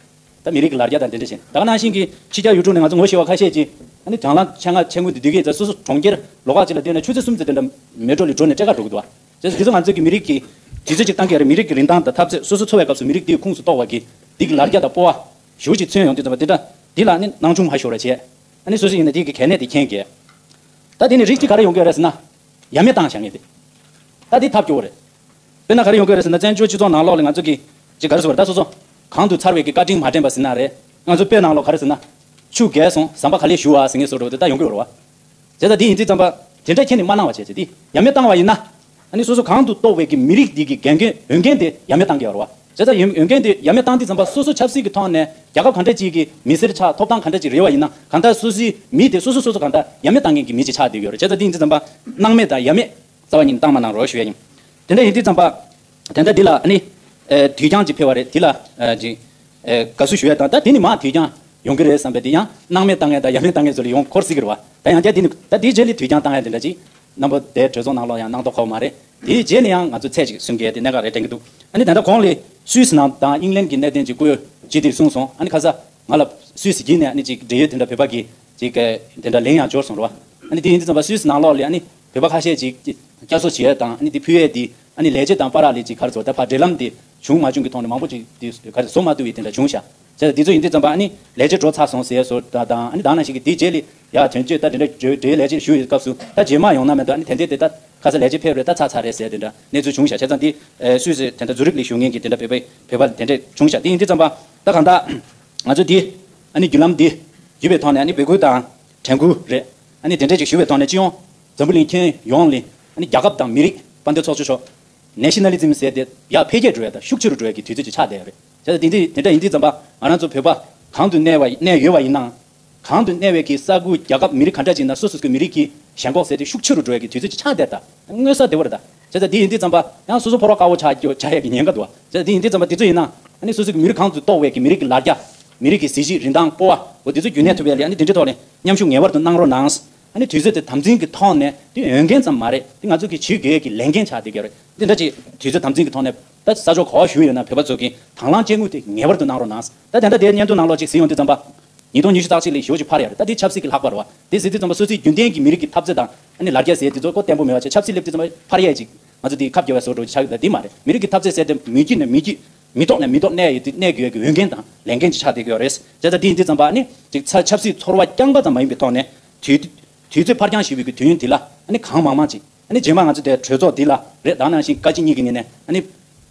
ད་མི་རིགས་ཀྱི་ལ་རྒྱ་དང་དེ་འདྲ་བཞིན་ད་ག་ནང་བཞིན་གྱི་ཕྱི་རྒྱལ་ཡུལ་གྲུ་ནས་ང་ཚོ་ངོ་ཤེས་པ་ཁ་ཤས་ཀྱིས་ཨ་ནི་དང་བླངས་ཆེན་མོ་དེ་འདི་གས་ད་སོ་སོ་གྲོང་ཁྱེར་ལོགས་ཀ་ཅིག་ལ་བསྡད་ན་ཆུ་ཚོད་གསུམ་ཙམ་དེ་འདྲ་མེ་ཊྲོ་ལ་འགྲོ་ནས་སྤྲད་ག་འགྲོ་གི་འདུག་བ། དེ་ཚོ་དེ་ཚོ་ང་ཚོའི་གི་མི་རིགས་ཀྱི་དུས་ཚོད་ཅིག་བཏང་གི་ཡོད་རེད། མི་རིགས་ཀྱི་རིན་ཐང་དང་འཐབ་རྩོད་སོ་སོ་འཚོ་བའི་སྐབས་སུ་མི་རིགས་དེའི་ཁོངས་སུ་གཏོགས་པ་གི་འདི་གི་ལ་རྒྱ་དང་སྤོབས་པ་ཞེ་པོ་ཅིག་མཚོན་ཡོང་དུས་ཙམ་པ་དེ་འདྲ་འདི་ལ་ནི་སྣང་ཆུང་མ་ཤོར་བ་བྱས། ཨ་ནི་སོ་སོ་ཡིན་ན་དེ་གི་གལ་གནད་དེ་མཁྱེན་དགོས། ད་དེ་ནི་རིགས་གཅིག་ག་རེ་ཡོང་གི་ཡོད་རེད་ཟེར་ན། ཡ་མེད་བཏང་བཞག་མཁན་དེ། ད་དེ་ཐབས་སྐྱོ་བོ་རེད། དཔེར་ན་ག་རེ་ཡོང་གི་ཡོད་རེད་ཟེར་ན་བཙན་བྱོལ་སྤྱི་ཚོགས་ནང་ལོགས་ལ་ང་ཚོ་གི་ཅིག་ག་རེ་ཟེར་བ་རེད་ད་སོ་སོ་གང་དུ་འཚར་བའི་གི་བཀའ་དྲིན་མ་དྲན་པ་ཟེར་ན་རེད། ང་ཚོ་དཔེ་ནང་ལོགས་ག་རེ་ཟེར་ན། ཆུ་རྒལ་སོང་ཟམ་པ་ག་ལེར་བཞུ་བ་ཟེར་མཁན་བཟོ་འདྲ་བོ་དེ་ད་ཡོང་གི་ཡོད་རེད་བ། བྱས་ཙང་འདི་ཡིན་དུས་ཙམ་པ་དེ་འདྲ་ཁྱེད་ནི་མ་གནང་བ་བྱས་ཙང་འདི་ཡ་མེད་བཏང་བ་ཡིན་ན། ཨ་ནི་སོ་སོ་གང་དུ་གཏོགས་པའི་གི་མི་རིགས་འདི་གི་འགན་འགན་འོས་འགན་དེ་ཡ་མེད་བཏང་གི་ཡོད་རེད་བ། བྱས་ཙང་ཡོན་འོས་འགན་དེ་ཡ་མེད་བཏང་དུས་ཙམ་པ་སོ་སོ་ཆབ་སྲིད་ཀྱི་ཐོག་ནས་རྒྱལ་ཁབ་ག་འདྲ་ཅིག་གི་མི་སེར་ཆགས་ཐོབ་ཐང་ག་འདྲ་ཅིག་རེད་བ་ཡིན་ན་གང་ལྟར་སོ་སོའི་མི་དེ་སོ་སོ་སོ་སོ་གང་ལྟར་ཡ་མེད་བཏང་མཁན་གྱི་མི་ཅིག་ཆགས་བསྡད་ཀྱི་ཡོད་རེད། བྱས་ཙང་འདི་ཡིན་དུས་ཙམ་པ་སྣང་མེད་དང་ཡ་མེད་རྩ་བ་ཉིད་བཏང་མ་གནང་རོགས་ཞུ་ཡ་ཡིན། དེ་འདྲ་ཡིན་དུས་ཙམ་པ། དེ་འདྲ་འདི་ལ་ཨ་ནི། ཨེ་དུས་འགྱངས་ཅིག་ཕེབས་པ་རེད་འདི་ལ་ཨ་ཅིག་ཨེ་དགའ་བསུ་ཞུ་ཡ་དང་ད་དེ་ནི་མར་དུས་འགྱངས་ཡོང་གི་རེད་བསམ་པའི་དེ་ཡང་སྣང་མེད་བཏང་ཡ་དང་ཡ་མེད་བཏང་ཡ་ཚོ་ལ་ཡོང་འཁོར་སྲིད་ཀྱི་རེད་བ། ད་ཡང་བསྐྱར་དེ་ནི་ད་དེའི་རྗེས་ལ་དུས་འགྱངས་བཏང་ཡ་དེ་འདྲ་ཅིག་རྣམ་པ་དེ་གྲོས་ཚོགས་ནང་ལོགས་ཡང་གནང་མདོག་ཁ་པོ་མ་རེད། དེའི་རྗེས་ནས་ཡང་ང་ཚོ་ཚད་ཅིག་སུན་གྱི་དེ་གནད་འགག་རེད་དྲན་གྱི་འདུག་ཨ་ནི་ད་ལྟ་གོང་ལ་སུད་སི་ནང་དང་དབྱིན་ལན་གྱི་གནད་དོན་ཅིག་སྐུལ་ཡོད་ཅི་དེ་གསུངས་སོང་། ཨ་ནི་ཁ་ས་ང་ལ་སུད་སི་བརྒྱུད་ནས་ཨ་ནི་ཅིག་འབྲེལ་ཡོད་དེ་འདྲ་བོད་པ་གི་ཅིག་དེ་འདྲ་ལན་ཡང་འབྱོར་སོང་རེད་བ། ཨ་ནི་དེ་ཡིན་དུས་ཙམ་པ་སུད་སི་ནང་ལོགས་ལ་ཨ་ནི་བོད་པ་ཁ་ཤས་ཅིག་བསྐྱར་གསོ་བྱེད་ཡས་དང་ཨ་ནི་དེ་ཕུལ་ཡས་དེ་ཨ་ནི་ལས་བྱེད་དང་བར་ལ་ཅིག་ག་རེ་ཟེར་ད་ཕར་འབྲེལ་ལམ་དེ་བྱུང་མ་བྱུང་གི་ཐོག་ནས་མང་པོ་ཅིག་དེ་ག་རེ་བཟོ་མ་ཐུབ་པའི་དེ་འདྲ་བྱུང་ཤག་བྱས་ཙང་དེ་ཚོ་ཡིན་དུས་ཙམ་པ་ཨ་ནི་ལས་བྱེད་འགྲོ་ཚར་སོང་ཟེར་བཟོ་ད་དང་ཨ་ནི་ད་ནང་བཞིན་གྱི་དེའི་རྗེས་ལ་ཡ་དོན་གཅོད་ད་དེ་འདྲ་འབྲེལ་འབྲེལ་ལས་བྱེད་ཞུ་ཡི་སྐབས་སུ་ད་རྗེས་མ་ཡོང་ན་མེད་དོ་ཨ་ནི་དེ་འདྲས་དེ་ད་ཁ་ས་ལས་བྱེད་ཕེབས་རེད་ད་ཚར་ཚར་རེད་ཟེར་དེ་འདྲ་གནས་ཚུལ་བྱུང་ཤག་བྱས་ཙང་དེ་སུད་སི་དེ་འདྲ་ཛུ་རིག་ལ་བཞུགས་མཁན་གྱི་དེ་འདྲ་བོད་པའི་བོད་པ་དེ་འདྲས་བྱུང་ཤག་དེ་ཡིན་དུས་ཙམ་པ་ད་གང་ལྟར་ང་ཚོ་དེ་ཨ་ནི་བརྒྱུད་ལམ་དེ་བརྒྱུད་པའི་ཐོག་ནས་ཨ་ནི་འབོད་སྐུལ་དང་དྲན་སྐུལ་རེད། ཨ་ནི་དེ་འདྲས་ཅིག་ཞུ་བའི་ཐོག་ནས་སྤྱི་ཡོངས་འཛམ་བུ་གླིང་ཁྱོན་ཡོངས་ལ་ཨ་ནི་རྒྱལ་ཁབ་དང་མི་རིགས་དཔལ་ལྡན་ཚོགས་གཙོ་མཆོག་ནེ་ཤི་ན་ལི་ཛིམ་ཟེར་དེ་ཡར་འཕེལ་རྒྱས་འགྲོ་ཡ་དང་ཤུགས་ཆེ་རུ་འགྲོ་ཡ་གི་དུས་ཚོད་ཅིག་ཆགས་བསྡད་ཡོད་རེད། བྱས་ཙང་དེ་འདྲ་དེ་འདྲ་ཡིན་དུས་ཙམ་པ་ང་རང་ཚོ་བོད་པ་ གང་དུ་གནས་པ་གནས་ཡོད་པ་ཡིན་ནའང་། གང་དུ་གནས་པའི་གི་ས་ཁུལ་རྒྱལ་ཁབ་མི་རིགས་ག་འདྲ་ཅིག་ཡིན་ན་སོ་སོ་སོའི་མི་རིགས་ཀྱི་ཞེན་ཁོག་ཟེར་དེ་ཤུགས་ཆེ་རུ་འགྲོ་ཡ་གི་དུས་ཚོད་ཅིག་ཆགས་བསྡད་ད་མངོན་གསལ་དོད་པོ་རེད་ད། བྱས་ཙང་དེ་ཡིན་དུས་ཙམ་པ་ཡང་སོ་སོ་ཕོ་རོག་དཀར་པོ་ཆགས་ཆགས་ཡ་གི་ཉེན་ཁ་འདུག་བ། བྱས་ཙང་དེ་ཡིན་དུས་ཙམ་པ་དེ་ཚོ་ཡིན་ན་ཨ་ནི་སོ་སོ་གི་མི་རིགས་གང་དུ་གཏོགས་པའི་གི་མི་རིགས་ཀྱི་ལ་རྒྱ། མི་རིགས་ཀྱི་གཟི་བརྗིད་རིན་ཐང་སྤོབས་པ་འོ་དེ་ཚོ་རྒྱུན་གནས་ཐུབ་ཡ་ལ་ཨ་ནི་དེ་འདྲའི་ཐོག་ནས་མཉམ་ཞུགས་ངེས་པར་དུ་གནང་རོགས་གནང་། ཨ་ནི་དུས་ཚོད་དེ་དམ་འཛིན་གྱི་ཐོག་ནས་དེ་འོས་འགན་ཙམ་མ་རེད། དེ་ང་ཚོ་གི་བྱེད་དགོས་ཀྱི་ལས་འགན་ཆགས་བསྡད་ཀྱི་རེད། དེ་འདྲ་ཅིག་དུས་ཚོད་དམ་འཛིན་གྱི་ཐོག་ནས་ད་ས་ཕྱོགས་ག་པར་བཞུགས་ཡོད་ན་བོད་པ་ཚོ་གི་དང་བླངས་དཔྱད་ངོས་དེ་ངེས་པར་དུ་གནང་རོགས་གནང་། ད་དེ་འདྲ་དེའི་སྙན་ཐོ་ནང་ལོགས་ཅིག་གཟིགས་ཡོང་དུས་ཙམ་པ། ཉིས་སྟོང་ཉི་ཤུ་རྩ་གཅིག་ལས་ཞེ་པོ་ཅིག་འཕར་ཡོད་རེད། ད་དེ་ཆབ་སྲིད་ཀྱི་ལྷག་པ་རེད་བ། དེ་ཟེར་དུས་ཙམ་པ་སོ་སོའི་རྒྱུན་ལྡན་གྱི་མི་རིགས་ཀྱི་འཐབ་རྩོད་དང་ཨ་ནི་ལ་རྒྱ་ཟེར་དེ་ཚོ་ཁོ་བརྟན་པོ་མེད་པ་བྱས་ཆབ་སྲིད་སླེབས་དུས་ཙམ་པ་འཕར་ཡས་ཅིག་ང་ཚོ་དེ་ཁ་བརྒྱབ་པའི་བཟོ་འདྲ་ཆགས་ཡོད། ད་དེ་མ་རེད། མི་རིགས་ཀྱི་འཐབ་རྩོད་ཟེར་དེ་མུ་མཐུད་ནས་མུ་མཐུད་མི་ཐོག་ནས་མི་ཐོག་གནས་ཡོད་དུས་གནས་དགོས་ཀྱི་འོས་འགན་དང་ལས་འགན་ཅིག་ཆགས་བསྡད་ཀྱི་ཡོད་རེད། བྱས་ཙང་དེ་ཡིན་དུས་ཙམ་པ་ཨ་ནི་ཅིག་ཚ་ཆབ་སྲིད་ཚོར་བ་རྐྱང་པ་ཙམ་མ་ཡིན་པའི་ཐོག་ནས་དུས་དུས་ཚོད་ཕར་འགྱངས་བྱེད་པའི་གི་དུས་ཡུན་འདི་ལ་ཨ་ནི་གང་མང་མང་ཅིག་ཨ་ནི་རྗེས་མ་ང་ཚོ་དེ་གྲོས་ཚོགས་འདི་ལ་རེད། ད་ནང་བཞིན་བཀའ་སྤྱི་གཉིས་ཀྱི་ངོས་ནས་ཨ་ནི་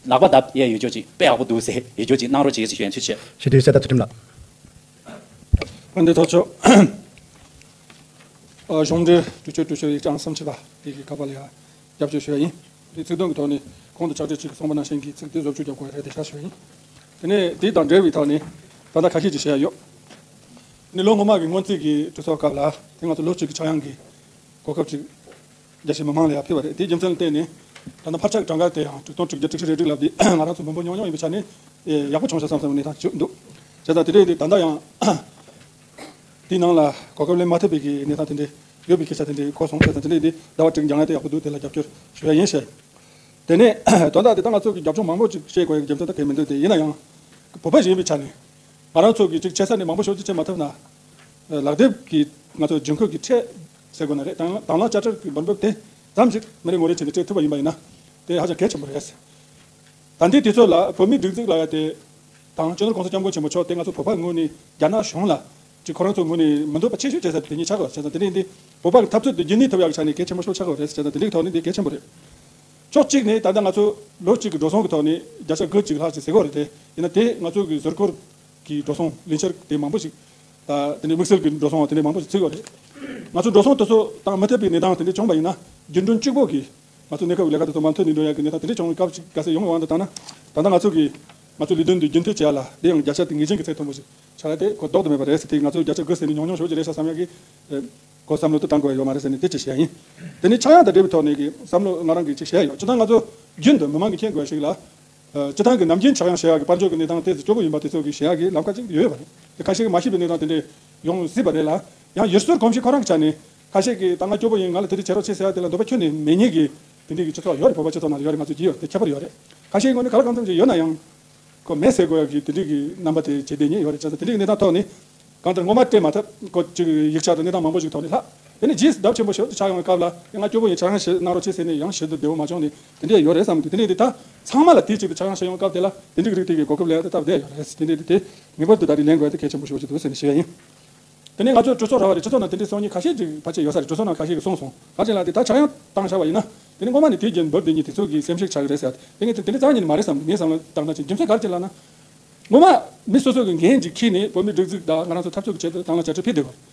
ལག་པ་བརྡབ་ཡས་ཡོད་ཆོག་ཅིག་དཔེ་ཡག་པོ་འདུག་ཟེར་ཡོད་ཆོག་ཅིག་གནང་རོགས་བྱེད་ཟེར་ཞུ་ཡ་ཡིན། ཐུགས་རྗེ་ཆེ། ཞུ་དུས་གསལ་ཐག་ཚུལ་ཁྲིམས་ལགས། དཔལ་ལྡན་ཐོག་མཆོག་ཨ་གཞུང་འབྲེལ་གྲོས་ཆོད་གྲོས་ཆོད་ཡིག་ཆ་ཨང་གསུམ་ཅུ་པ་དེ་གི་ཁ་པར་ལ་ཡང་རྒྱབ་སྐྱོར་ཞུ་ཡ་ཡིན། དེ་ཚིག་དོན་གྱི་ཐོག་ནས་གོང་དུ་ཕྱག་སྦྲེལ་གཅིག་གིས་གསུངས་པ་ནང་བཞིན་གྱི་ཚིག་དེ་བཟོ་བཅོས་རྒྱབ་དགོས་རེད་དེ་ཤ་ཞུ་ཡ་ཡིན། དེ་ནས་དེ་དང་འབྲེལ་བའི་ཐོག་ནས་ད་ལྟ་ཁ་ཤས་ཅིག་བཤད་ཡ་ཡོད། དེ་ནས་ལོ་སྔོན་མ་གི་སྔོན་རྩིས་ཀྱི་གྲོས་ཚོགས་སྐབས་ལ་དེ་ང་ཚོ་ལོ་གཅིག་གི་ཆག་ཡང་གི་གོ་སྐབས་ཅིག་རྒྱ་ཆེ་མི་མང་ལ་ཡང་ཕུལ་བ་རེད། དེའི་རྒྱུ་མཚན་ལ་བརྟེན་ནས་ད་ལྟ་འཕར་ཆག་གྲངས་ཀ་དེ་ཡང་དྲུག་སྟོང་དྲུག་བརྒྱ་དྲུག་ཅུ་རེ་དྲུག་ལབ་དེ་ང་རང་ཚོ་མི་འབོར་ཉུང་ཉུང་ཡིན་པའི་ཆ་ནས་ཡག་པོ་བྱུང་ཤག་བསམ་བསམ་གནས་སྟངས་ཅིག་འདུག་བྱས་ཙང་དེ་རིང་དེ་ད་ལྟ་ཡང་དེའི་ནང་ལ་གོ་སྐབས་ལེན་མ་ཐུབ་པའི་གི་གནས་སྟངས་དེ་འདྲ་ཡོད་པའི་སྐད་ཆ་དེ་འདྲ་གོ་སོང་། བྱས་ཙང་དེ་འདྲ་དེ་ཟླ་བ་དྲུག་འགྱངས་ཡ་དེ་ཡག་པོ་འདུག་དེ་ལ་རྒྱབ་སྐྱོར་ཞུ་ཡ་ཡིན་ཞེས། དེ་ནས་དོན་དག་དེ་ད་ང་ཚོ་གི་རྒྱབ་ལྗོངས་མང་པོ་ཅིག་བཤད་དགོས་ཡ་གི་རྒྱུ་མཚན་ད་གལ་མི་འདུག་དེ་ཡིན་ན་ཡང་བོད་པ་ཞིག་ཡིན་པའི་ཆ་ནས་ང་རང་ཚོ་གི་ཅིག་ཆེ་ས་ནས་མང་པོ་ཞེ་པོ་ཅིག་བྱེད་མ་ཐུབ་ན། ལག་དེབ་ཀྱི་ང་ཚོ་ལྗིད་ཁོག་གི་ཁྲལ་ཟེར་དགོས་ན་རེད། དང་དང་བླངས་དཔྱ་ཁྲལ་གྱི་འབུལ་འབབ་དེ་ཙམ་ཞིག་མི་རེ་ངོ་རེ་བྱས་ནས་སྤྲད་ཐུབ་པ་ཡིན་པ་ཡིན་ན་དེ་ཧ་ཅང་གལ་ཆེན་པོ་རེད། ད་ལྟའི་དུས་ཚོད་ལ་བོད་མིའི་སྒྲིག་འཛུགས་ལ་ཡ་དེ་དང་སྤྱི་ནོར་༸གོང་ས་༸སྐྱབས་མགོན་ཆེན་པོ་མཆོག་དེ་ང་ཚོ་བོད་པའི་ངོས་ནས་རྒྱ་ནག་གཞུང་ལ་ཅིག་ཁོ་རང་ཚོའི་ངོས་ནས་མི་འདོད་པ་ཆེ་ཤོས་བྱེད་ས་དེ་ཉིད་ཆགས་ཡོད་རེད། བྱས་ཙང་དེ་རིང་འདི་བོད་པ་གི་འཐབ་རྩོད་དེ་རྒྱུན་གནས་ཐུབ་ཡག་གི་ཆ་ནས་གལ་ཆེན་པོ་ཤོས་ཆགས་ཡོད་རེད། བྱས་ཙང་དེ་འདྲའི་ཐོག་ནས་འདི་གལ་ཆེན་པོ་རེད། ཕྱོགས་གཅིག་ནས་ད་ལྟ་ང་ཚོ་ལོ་གཅིག་གི་འགྲོ་སོང་གི་ཐོག་ནས་བརྒྱ་ཆ་དགུ་གཅིག་ལྷག་ཅིག་ཟེར་གྱི་ཡོད་རེད་དེ། ཡིན་ན་དེ་ང་ཚོ་གི་ཟུར་འཁོར་གྱི་འགྲོ་སོང་ལས་འཆར་དེ་མང་པོ་ཞིག་ད་དེ་ནས་དམིགས་བསལ་གྱི་འགྲོ་སོང་དེ་ནས་མང་པོ་ཞིག་ཚུད་ཡོད་རེད། ང་ཚོ་འགྲོ་སོང་དེ་ཚོ་བཏང་མི་ཐུབ་པའི་གནས་སྟངས་དེ་འདྲ་བྱུང་བ་ཡིན་ན་རྒྱུན་གྲོན་གཅིག་པོ་གིས་ང་ཚོ་གནས་སྐབས་ཀྱི་ལས་ཀ་དེ་ཚོ་མ་མཐུད་ནས་འགྲོ་ཡག་གི་གནས་སྟངས་དེ་འདྲ་བྱུང་བའི་སྐབས་ཅིག་ག་ཚོད་ཡོང་བའི་དབང་དུ་བཏང་ན། ད་ལྟ་ང་ཚོ་གི་ང་ཚོ་ལས་དོན་འདི་རྒྱུན་མཐུད་བྱེད་ཡ་ལ་དེ་ཡང་བརྒྱ་ཆ་དེ་ངེས་ཅན་གྱི་ཚད་མཐོན་པོ་ཞིག་ཆགས་ཡ་དེ་གོ་ལྡོག་ཏུ་མེད་པ་རེད་ཟེར་ཏེ། ང་ཚོ་བརྒྱ་ཆ་དགུ་ཟེར་ནས་ཉུང་ཉུང་ཞེ་པོ་ཅིག་རེད་ཤག་བསམ་ཡག་གི་ཨེ་གོ་བསམ་བློ་དེ་བཏང་དགོས་ཡ་ཡོད་མ་རེད་ཟེར་ནས་དེ་ཅིག་བཤད་ཡ་ཡིན། དེ་ནས་ཆག་ཡང་དང་འབྲེལ་བའི་ཐོག་ནས་ཀྱི་བསམ་བློ་ང་རང་གིས་ཅིག་བཤད་ཡ་ཡོད། སྤྱིར་བཏང་ང་ཚོ་རྒྱུན་དུ་མི་མང་གིས་མཁྱེན་དགོས་ཡ་ཞིག་ལ། ཨ་སྤྱིར་བཏང་གི་ནམ་རྒྱུན་ཆག་ཡང་བྱེད་ཡག་གི་དཔལ་འབྱོར་གྱི་གནས་སྟངས་དེ་ཚོ་སྐྱོ་པོ་ཡིན་པ་དེ་ཚོ་གི་བཤད་ཡག་གི་ལམ་ཁ་ཅིག་ཡོད་པ་རེད། དེ་ཁ་ཤས་ཀྱིས་མ་ཤེས་པའི་གནས་སྟངས་དེ་འདྲ་ཡོང་སྲིད་པ་རེད་ལ། ཡང་ཡུལ་སྲོལ་གོམས་གཤིས་ཁོ་རང་གི་ཆ་ནས་ཁ་ཤས་ཀྱིས་ད་ང་སྐྱོ་པོ་ཡིན། ང་ལ་དེ་འདྲ་བྱེད་རོགས་བྱེད་ཟེར་ཡག་དེ་ལ་འདོད་པ་ཁྱོན་ནས་མེད་མཁན་གྱི་དེ་འདྲའི་གི་སྤྱི་ཚོགས་ཡོད་རེད། བོད་པ་སྤྱི་ཚོགས་ནང་ལ་ཡོད་རེད། ང་ཚོ་བརྗེད་ཡོད་རེད། དེ་ཁྱད་པར་ཡོད་རེད། ཁ་ཤས་ངོས་ནས་ག་ལ་གང་འཚམ་ཞིག་ཡོད་ན་ཡང་ཁོ་མེད་ཟེར་དགོས་ཡག་གི་དེ་འདྲའི་གི་རྣམ་པ་དེ་བྱེད་བསྡད་མཁན་ཡོད་རེད། བྱས་ཙང་དེ་འདྲའི་གི་གནས་སྟངས་ཐོག་ནས་གང་ལྟར་སྔོན་མ་སྤྲད་མ་ཐུབ་ཁོ་ཅིག་ཡིག་ཆ་དང་གནས་སྟངས་མང་པོ་ཞིག་ཐོག་ནས་ལྷག་དེ་ནས་རྗེས་སུ་ལྡབ་ཆེན་པོ་ཞེ་པོ་ཅིག་ཆགས་ཡོང་བའི་སྐབས་ལ་ང་སྐྱོ་པོ་ཡིན། ཆག་ཡང་ཞིག་གནང་རོགས་བྱེད་ཟེར་ནས་ཡང་ཞིབ་ཏུ་བདེ་པོ་མ་བྱུང་ནས་དེ་འདྲ་ཡོད་རེད་བསམ་གི་འདུག་དེ་འདྲ་ཡིན་དུས་ད་ཚང་མ་ལ་དེའི་གཅིག་ཏུ་ཆག་ཡང་ཞིག་ཡོང་སྐབས་དེ་ལ་དེ་འདྲའི་རིགས་དེ་གི་གོ་སྐབས་ལེན་ཡ་དེ་སྟབས་བདེ་ཡོད་རེད། དེ་འདྲ་དེ་ངེས་པར་དུ་ད་རེས་ལེན་དགོས་ཡ་དེ་གལ་ཆེན་པོ་ཞེ་པོ་ཅིག་འདུག་ཟེར་ནས་ཞུ་ཡ་ཡིན། དེ་ནས་ང་ཚོ་གྲོས་ཚོགས་ར་བ་རེད། གྲོས་ཚོགས་ནང་དེ་འདྲའི་གསུང་མཁན་ཁ་ཤས་ཅིག་ཕལ་ཆེར་ཡོད་ས་རེད། གྲོས་ཚོགས་ནང་ཁ་ཤས་ཀྱིས་གསུངས་སོང་། ག་རེ་ལབ་དེ་ད་ཆག་ཡང་བཏང་བཞག་པ་ཡིན་ན་དེ་ནས་སྔོན་མ་ནས་དེའི་རྒྱུན་འབུར་བསྡད་མཁན་དེ་ཚོ་གི་སེམས་ཤུགས་ཆག་གི་རེད་ཟེར། དེ་ངས་དེ་འདྲ་རྩ་བ་ཉིད་ནས་མ་རེད་བསམ། ངས་བསམ་བློ་བཏང་ན་ཅིག་རྒྱུ་མཚན་ག་རེ་ཅིག་ལབ་ན། སྔོན་མ་མི་སོ་སོ་གི་འགན་ཅིག་འཁྱེར་ནས་བོད་མིའི་སྒྲིག་འཛུགས་དང་ང་རང་ཚོ་འཐབ་རྩོད་ཀྱི་ཆེད་དུ་དང་བླངས་དཔྱ་ཁྲལ་ཕུལ་བསྡད་དགོས། བྱས་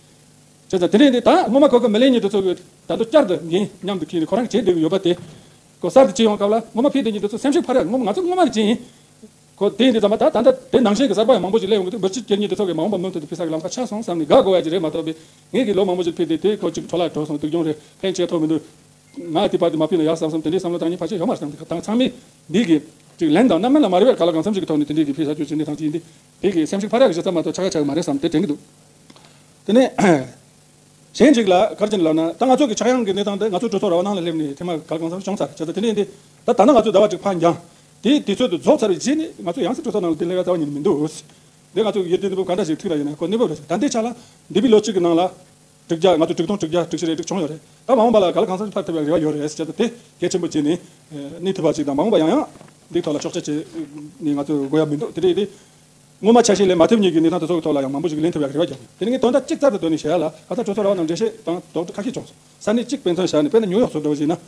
ཙང་དེ་འདྲ་ཡིན་དུས་ད་སྔོན་མ་གོ་སྐབས་མི་ལེན་མཁན་དེ་ཚོ་གི་ད་དུང་བསྐྱར་དུ་འགན་མཉམ་དུ་འཁྱེར་ནས་ཁོ་རང་གིས་བྱེད་བསྡད་ཀྱི་ཡོད་པ་དེ་ཁོ་གསར་དུ་བྱེད་ཡོང་སྐབས་ལ་སྔོན་མ་ཕུལ་བསྡད་མཁན་དེ་ཚོ་སེམས་ཤུགས་འཕར་ཡ། སྔོན་མ་ང་ཚོ་སྔོན་མ་གི་ཅིག་ཡིན། ཁོ་དེ་ཡིན་དུས་ཙམ་པ་ད་ད་ལྟ་དེ་ནང་བཞིན་གྱི་གསར་པ་ཡང་མང་པོ་ཞིག་སླེབས་ཡོང་གི་འདུག་འབུར་ཕྱིར་སྐྱེལ་མཁན་དེ་ཚོ་གི་མ་འོངས་པ་མུ་མཐུད་དུ་ཕུལ་ས་གི་ལམ་ཁ་ཆགས་སོང་བསམ་ནས་དགའ་དགོས་ཡ་ཅིག་རེད་མ་གཏོགས་པའི། ངས་ཀྱི་ལོ་མང་པོ་ཞིག་ཕུལ་ཏེ་དེ་ཁོ་ཅིག་འཕྲོ་བརླག་འགྲོ་སོང་། སྡུག་གྱོང་རེད། ཕན་ཆེ་ཐོགས་མི་འདུག་ང་དེ་བར་དུ་མ་ཕུལ་ན་ཡག་བསམ་བསམ་དེ་འདྲའི་བསམ་བློ་བཏང་མཁན་ཕལ་ཆེར་ཡོད་མ་རེད་བསམ། དེ་དང་ཚང་མས་འདི་གི་ཅིག་ལན་དང་རྣམ་སྨིན་ལ་མ་རེད་པས། ག་ལ་གང་འཚམ་ཞིག་གི་ཐོག་ནས་དེ་འདྲའི་གི་ཕུལ་ས་ཆོག་ཅིག་གནས་སྟངས་ཅིག་ཡིན་དུས་དེ་གི་སེམས་ཤུགས་འཕར་ཡག་གི་ཞིག་ཙམ་མ་གཏོགས་ཆག་ཆག་མ་རེད་བསམ་དེ་དྲན་གྱི་འདུག་དེ་ནས་གཞན་ཅིག་ལ་ག་རེ་བྱས་ནས་ལབ་ན། ད་ང་ཚོ་གི་ཆག་ཡང་གི་གནས་སྟངས་དེ་ང་ཚོ་གྲོས་ཚོགས་ར་བ་ནང་ལ་སླེབས་ནས་ཐེངས་མ་ག་ལ་གང་འཚམ་བྱུང་ཚར་རེད། བྱས་ཙང་དེ་ནས་འདི་ད་ད་ནང་ང་ཚོ་ཟླ་བ་གཅིག་ཕར་འགྱངས་དེ་དུས་ཚོད་དུ་རྫོགས་ཚར་བའི་རྗེས་ནས་ང་ཚོ་ཡང་སེ་གྲོས་ཚོགས་ནང་ལ་དེ་ལས་ཀ་རྩ་བ་ཉིད་ནས་མི་འདུག་འདི་ང་ཚོ་གི་ཡིད་བདེ་གནས་བབ་ག་འདྲ་ཞིག་ཐུག་ལ་ཡིན་ན་ཁོ་གནས་བབ་རེད། ད་འདི་ཆ་ལ་འདས་པའི་ལོ་གཅིག་གི་ནང་ལ་དྲུག་བརྒྱ། ང་ཚོ་དྲུག་སྟོང་དྲུག་བརྒྱ་དྲུག་ཅུ་རེ་དྲུག་བྱུང་ཡོད་རེད། ད་མ་འོངས་པ་ལ་ག་ལ་གང་འཚམ་ཕར་ཐུབ་པའི་རེ་བ་ཡོད་རེད་ཟེར་ཏེ་དེ་གལ་ཆེན་པོ་བྱས་ནས་གནས་ཐུབ་པ་ཅིག་དང་། མ་འོངས་པ་ཡང་ཡང་འདིའི་ཐོག་ལ་ཕྱོགས་ཆ་བྱས་ནས་ང་ཚོ་དགོས་ཡ་མི་འདུག་དེ་རེད་དེ། སྔོན་མ་ཆ་ཤས་ལེན་མ་ཐུབ་མཁན་གྱི་གནས་སྟངས་དེ་ཚོ་གི་ཐོག་ལ་ཡང་མང་པོ་ཞིག་ལེན་ཐུབ་ཡ་རེ་བ་རྒྱག་གི། དེ་ནི་ངས་དོན་དག་གཅིག་རྩ་དུ་བཏོན་ནས་བཤད་ཡ་ལ། ཁ་སང་གྲོས་ཚོགས་ར་བ་ནང་འགྲེལ་བཤད་དང་དོགས་འདྲི་ཁ་ཤས་བྱུང་སོང་། ས་གནས་གཅིག་དཔེ་མཚོན་བཞག་ནས། དཔེར་ན་ཉུའུ་ཡོག་སོགས་འདྲ་བོ་ཞིག་ཡིན་ན།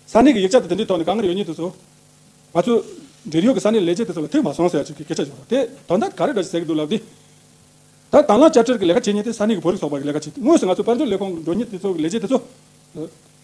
ས་གནས་ཀྱི་ཡིག་ཆ་དང་དེ་འདྲའི་ཐོག་ནས་དཀའ་ངལ་ཡོད་མཁན་དེ་ཚོ་ང་ཚོ་འབྲེལ་ཡོད་ཀྱི་ས་གནས་ལས་བྱེད་དེ་ཚོ་ལ་ཐུག་མ་སོང་ཟེར་ཡ་ཅིག་གི་སྐད་ཆ་བྱུང་སོང་། དེ་དོན་དག་ག་རེ་འདྲ་ཞིག་ཟེར་གྱི་འདུག་ལབ་དུས། ད་དང་བླངས་དཔྱ་ཁྲལ་གྱི་ལས་ཀ་བྱེད་མཁན་དེ་ས་གནས་ཀྱི་བོད་རིགས་ཚོགས་པ་གི་ལས་ཀ་བྱེད། དངོས་སུ་ང་ཚོ་དཔལ་འབྱོར་ལས་ཁུངས་འགྲོ་མཁན་དེ་ཚོ་གི་ལས་བྱེད་དེ་ཚོ།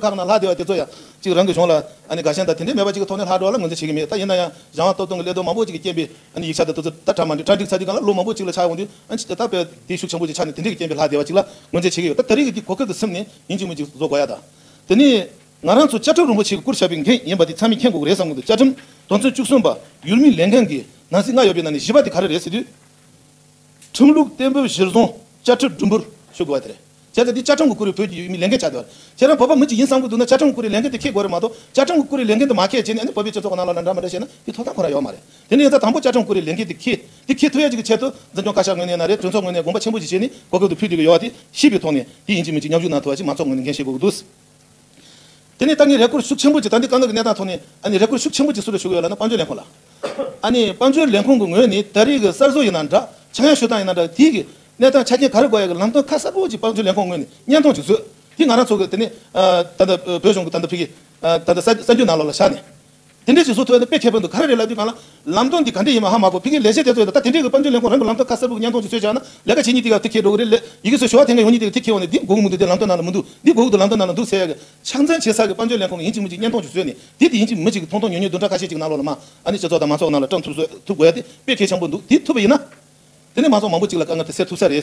ཚོ་ཁག་ནང་ལྷག་བསྡད་པ་དེ་ཚོ་ཡང་ཅིག་རང་གི་གཞུང་ལ་ཨ་ནི་དགའ་ཞེན་དང་དེ་འདྲའི་མེད་པ་ཅིག་གི་ཐོག་ནས་ལྷག་འགྲོ་བ་ལ་ངོས་འཛིན་བྱེད་ཀྱི་མེད། ད་ཡིན་ན་ཡང་གཞན་དབང་སྟོབས་ལྡན་གྱི་ཀླད་སྟོབས་མང་པོ་ཅིག་གིས་རྐྱེན་པས་ཨ་ནི་ཡིག་ཆ་དང་དེ་ཚོ་ད་གྲ་མ་འགྲིག་གྲ་འགྲིག་ཚར་དུས་སྒང་ལ་ལོ་མང་པོ་ཅིག་ལ་ཆགས་ཡོང་དུས་ཨ་ནི་ཅིག་ད་དཔེ་དེ་ཤུགས་ཆེན་པོ་ཅིག་ཆགས་ནས་དེ་འདྲའི་གི་རྐྱེན་པས་ལྷག་བསྡད་པ་ཅིག་ལ་ངོས་འཛིན་བྱེད་ཀྱི་ཡོད། ད་ད་རེས་ཀྱི་གོ་སྐབས་དེ་ཟིན་ནས་ཡིན་གཅིག་མིན་གཅིག་བཟོ་དགོས་ཡ་ད། དེ་ནས་ང་རང་ཚོ་བཅའ་ཁྲིམས་རིན་པོ་ཆེ་གི་བཀོད་ཁྱབ་པའི་འགན་ཡིན་པ་དེ་ཚང་མས་མཁྱེན་དགོས་ཀྱི་རེད་བསམ་གྱི་འདུག་བཅའ་ཁྲིམས་དོན་ཚན་བཅུ་གསུམ་པ་ཡུལ་མིའི་ལས་འགན་གྱི་ནང་གསེས་ལྔ་ཡོད་པའི་ནང་ནས་བཞི་པ་དེ་ག་རེ་རེད་ཟེར་དུས། ཁྲིམས་ལུགས་གཏན་འབེབས་གཞིར་བཟུང་བཅའ་ཁྲིམས་སྒྲུབ་འབུལ་ཞུ་དགོས་པ་དེ་རེད། བྱས་ཙང་འདི་བཅའ་ཁྲིམས་ཀྱིས་བཀུར་བའི་བོད་ཀྱི་ཡུལ་མིའི་ལས་འགན་ཆགས་བསྡད་པ་རེད། ཁྱེད་རང་བོད་པ་མི་གཅིག་ཡིན་བསམ་གྱི་འདུག་ན་བཅའ་ཁྲིམས་ཀྱིས་བཀུར་བའི་ལས་འགན་དེ་འཁྱེར་དགོས་རེད་མ་གཏོགས་བཅའ་ཁྲིམས་ཀྱིས་བཀུར་བའི་ལས་འགན་དེ་མ་འཁྱེར་བྱས་ནས་ཨ་ནི་བོད་པའི་སྤྱི་ཚོགས་ཀྱི་ནང་ལོགས་ལ་འདྲ་མི་འདྲ་བྱས་ན་དེ་ཐོབ་ཐང་ཁོ་རང་ཡོད་མ་རེད། དེ་ནས་ཡིན་ཙང་དང་པོ་བཅའ་ཁྲིམས་བཀུར་བའི་ལས་འགན་དེ་འཁྱེར། དེ་འཁྱེར་ཐུབ་ཡ་ཅིག་གི་ཆེད་དུ་འཛིན་སྐྱོང་བཀའ་ཤག་ངོས་ནས་དགོངས་པ་ཆེན་པོ་ཅིག་བྱས་ནས་གོ་སྐབས་དེ་ཕུལ་བསྡད་ཀྱི་ཡོད་པ་དེ་ཤེས་པའི་ཐོག་ནས་དེ་ཡིན་གཅིག་མིན་གཅིག་མཉམ་ཞུགས་གནང་ཐུབ་པ་ཅིག་མང་ཚོགས་ངོས་ནས་འགན་བཞེས་དགོས་ཀྱི་འདུག་དེ་ནས་ད་ངས་རེ་སྐུལ་ཤུགས་ཆེན་པོ་ཅིག་ད་ལྟའི་དཀའ་ངལ་གྱི་གནས་སྟངས་ཐོག་ནས་ཨ་ནི་རེ་སྐུལ་ཤུགས་ཆེན་པོ་ཅིག་སུ་ལ་ཞུ་གི་ཡོད་ལབ་ན་དཔལ་འབྱོར་ལས་ཁུངས་ལ། ཨ་ནི་དཔལ་འབྱོར་ལས་ཁུངས་ཀྱི་ངོས་ནས་ད་རེས་ཀྱི་གསར་བཟོ་ཡིན་ན་འདྲ་ཆག་ཡང་ཞུ་སྟངས་ཡིན་ན་འདྲ་དེའི་གི་གནས་སྟངས་ཆ་རྐྱེན་ག་རེ་དགོས་ཡ་གི་ལམ་སྟོན་ཁ་གསལ་པོ་ཅིག་དཔལ་འབྱོར་ལས་ཁུངས་ངོས་ནས་བརྙན་ཐུང་ཅིག་བཟོས། དེ་ང་རང་ཚོ་གི་དེ་ནས་ད་ལྟ་བོད་གཞུང་གི་ད་ལྟ་ཕ་གི་ད་ལྟ་གསར་འགྱུར་ནང་ལོགས་ལ་བཞག་ནས། དེ་འདྲས་ཅིག་བཟོ་ཐུབ་ཡ་དེ་དཔེ་ཁེ་ཕན་འདུག་ག་རེ་རེད་ལབ་དུས་སྒང་ལ་ལམ་སྟོན་འདི་ག་འདྲས་ཡིན་མིན་ཧ་མ་གོ་ཕ་གིའི་ལས་བྱེད་དེ་ཚོ་ཡོད་ད་དེ་འདྲས་ཀྱི་དཔལ་འབྱོར་ལས་ཁུངས་རང་གི་ལམ་སྟོན་ཁ་གསལ་པོ་གི་བརྙན་ཐུང་ཅིག་བཟོས་བཞག་ན་ལས་ཀ་བྱེད་མཁན་དེ་ག་དེ་ཁེལ་འགྲོ་གི་རེད། ལས་ཡི་གེ་ཚོ་ཞུ་བ་འཐེན་མཁན་ཡོང་མཁན་དེ་ག་དེ་ཁེལ་འོང་ནས་འདི་དགོས་ཀྱི་མི་འདུག་དེ་ལམ་སྟོན་ནང་ལ་མི་འདུག་འདི་དགོས་ཀྱི་འདུག་ལམ་སྟོན་ནང་ལ་འདུག་ཟེར་ཡ་གི་ཆ་ཚང་བྱེད་ས་གི་དཔལ་འབྱོར་ལས་ཁུངས་ཀྱི་ཡིན་གཅིག་མིན་གཅིག་བརྙན་ཐུང་ཅིག་བཟོས་ནས་དེ་དེ་ཡིན་གཅིག་མིན་གཅིག་གི་ཐོང་ཐོང་ཉོ་ཉོ་བདུན་ཕྲག་ཁ་ཤས་ཅིག་ནང་ལོགས་ལ་མ་ཨ་ནི་སྤྱི་ཚོགས་ནང་ལ་བཀྲམ་ཐུབ་ཐུབ་དགོས་ཡ་དེ་དཔེ་གལ་ཆེན་པོ་འདུག་དེ་ཐུབ་པ་ཡིན་ན། དེ་ནས་མང་ཚོགས་མང་པོ་ཅིག་ལ་དཀའ་ངལ་དེ་སེལ་ཐུབ་ས་རེད།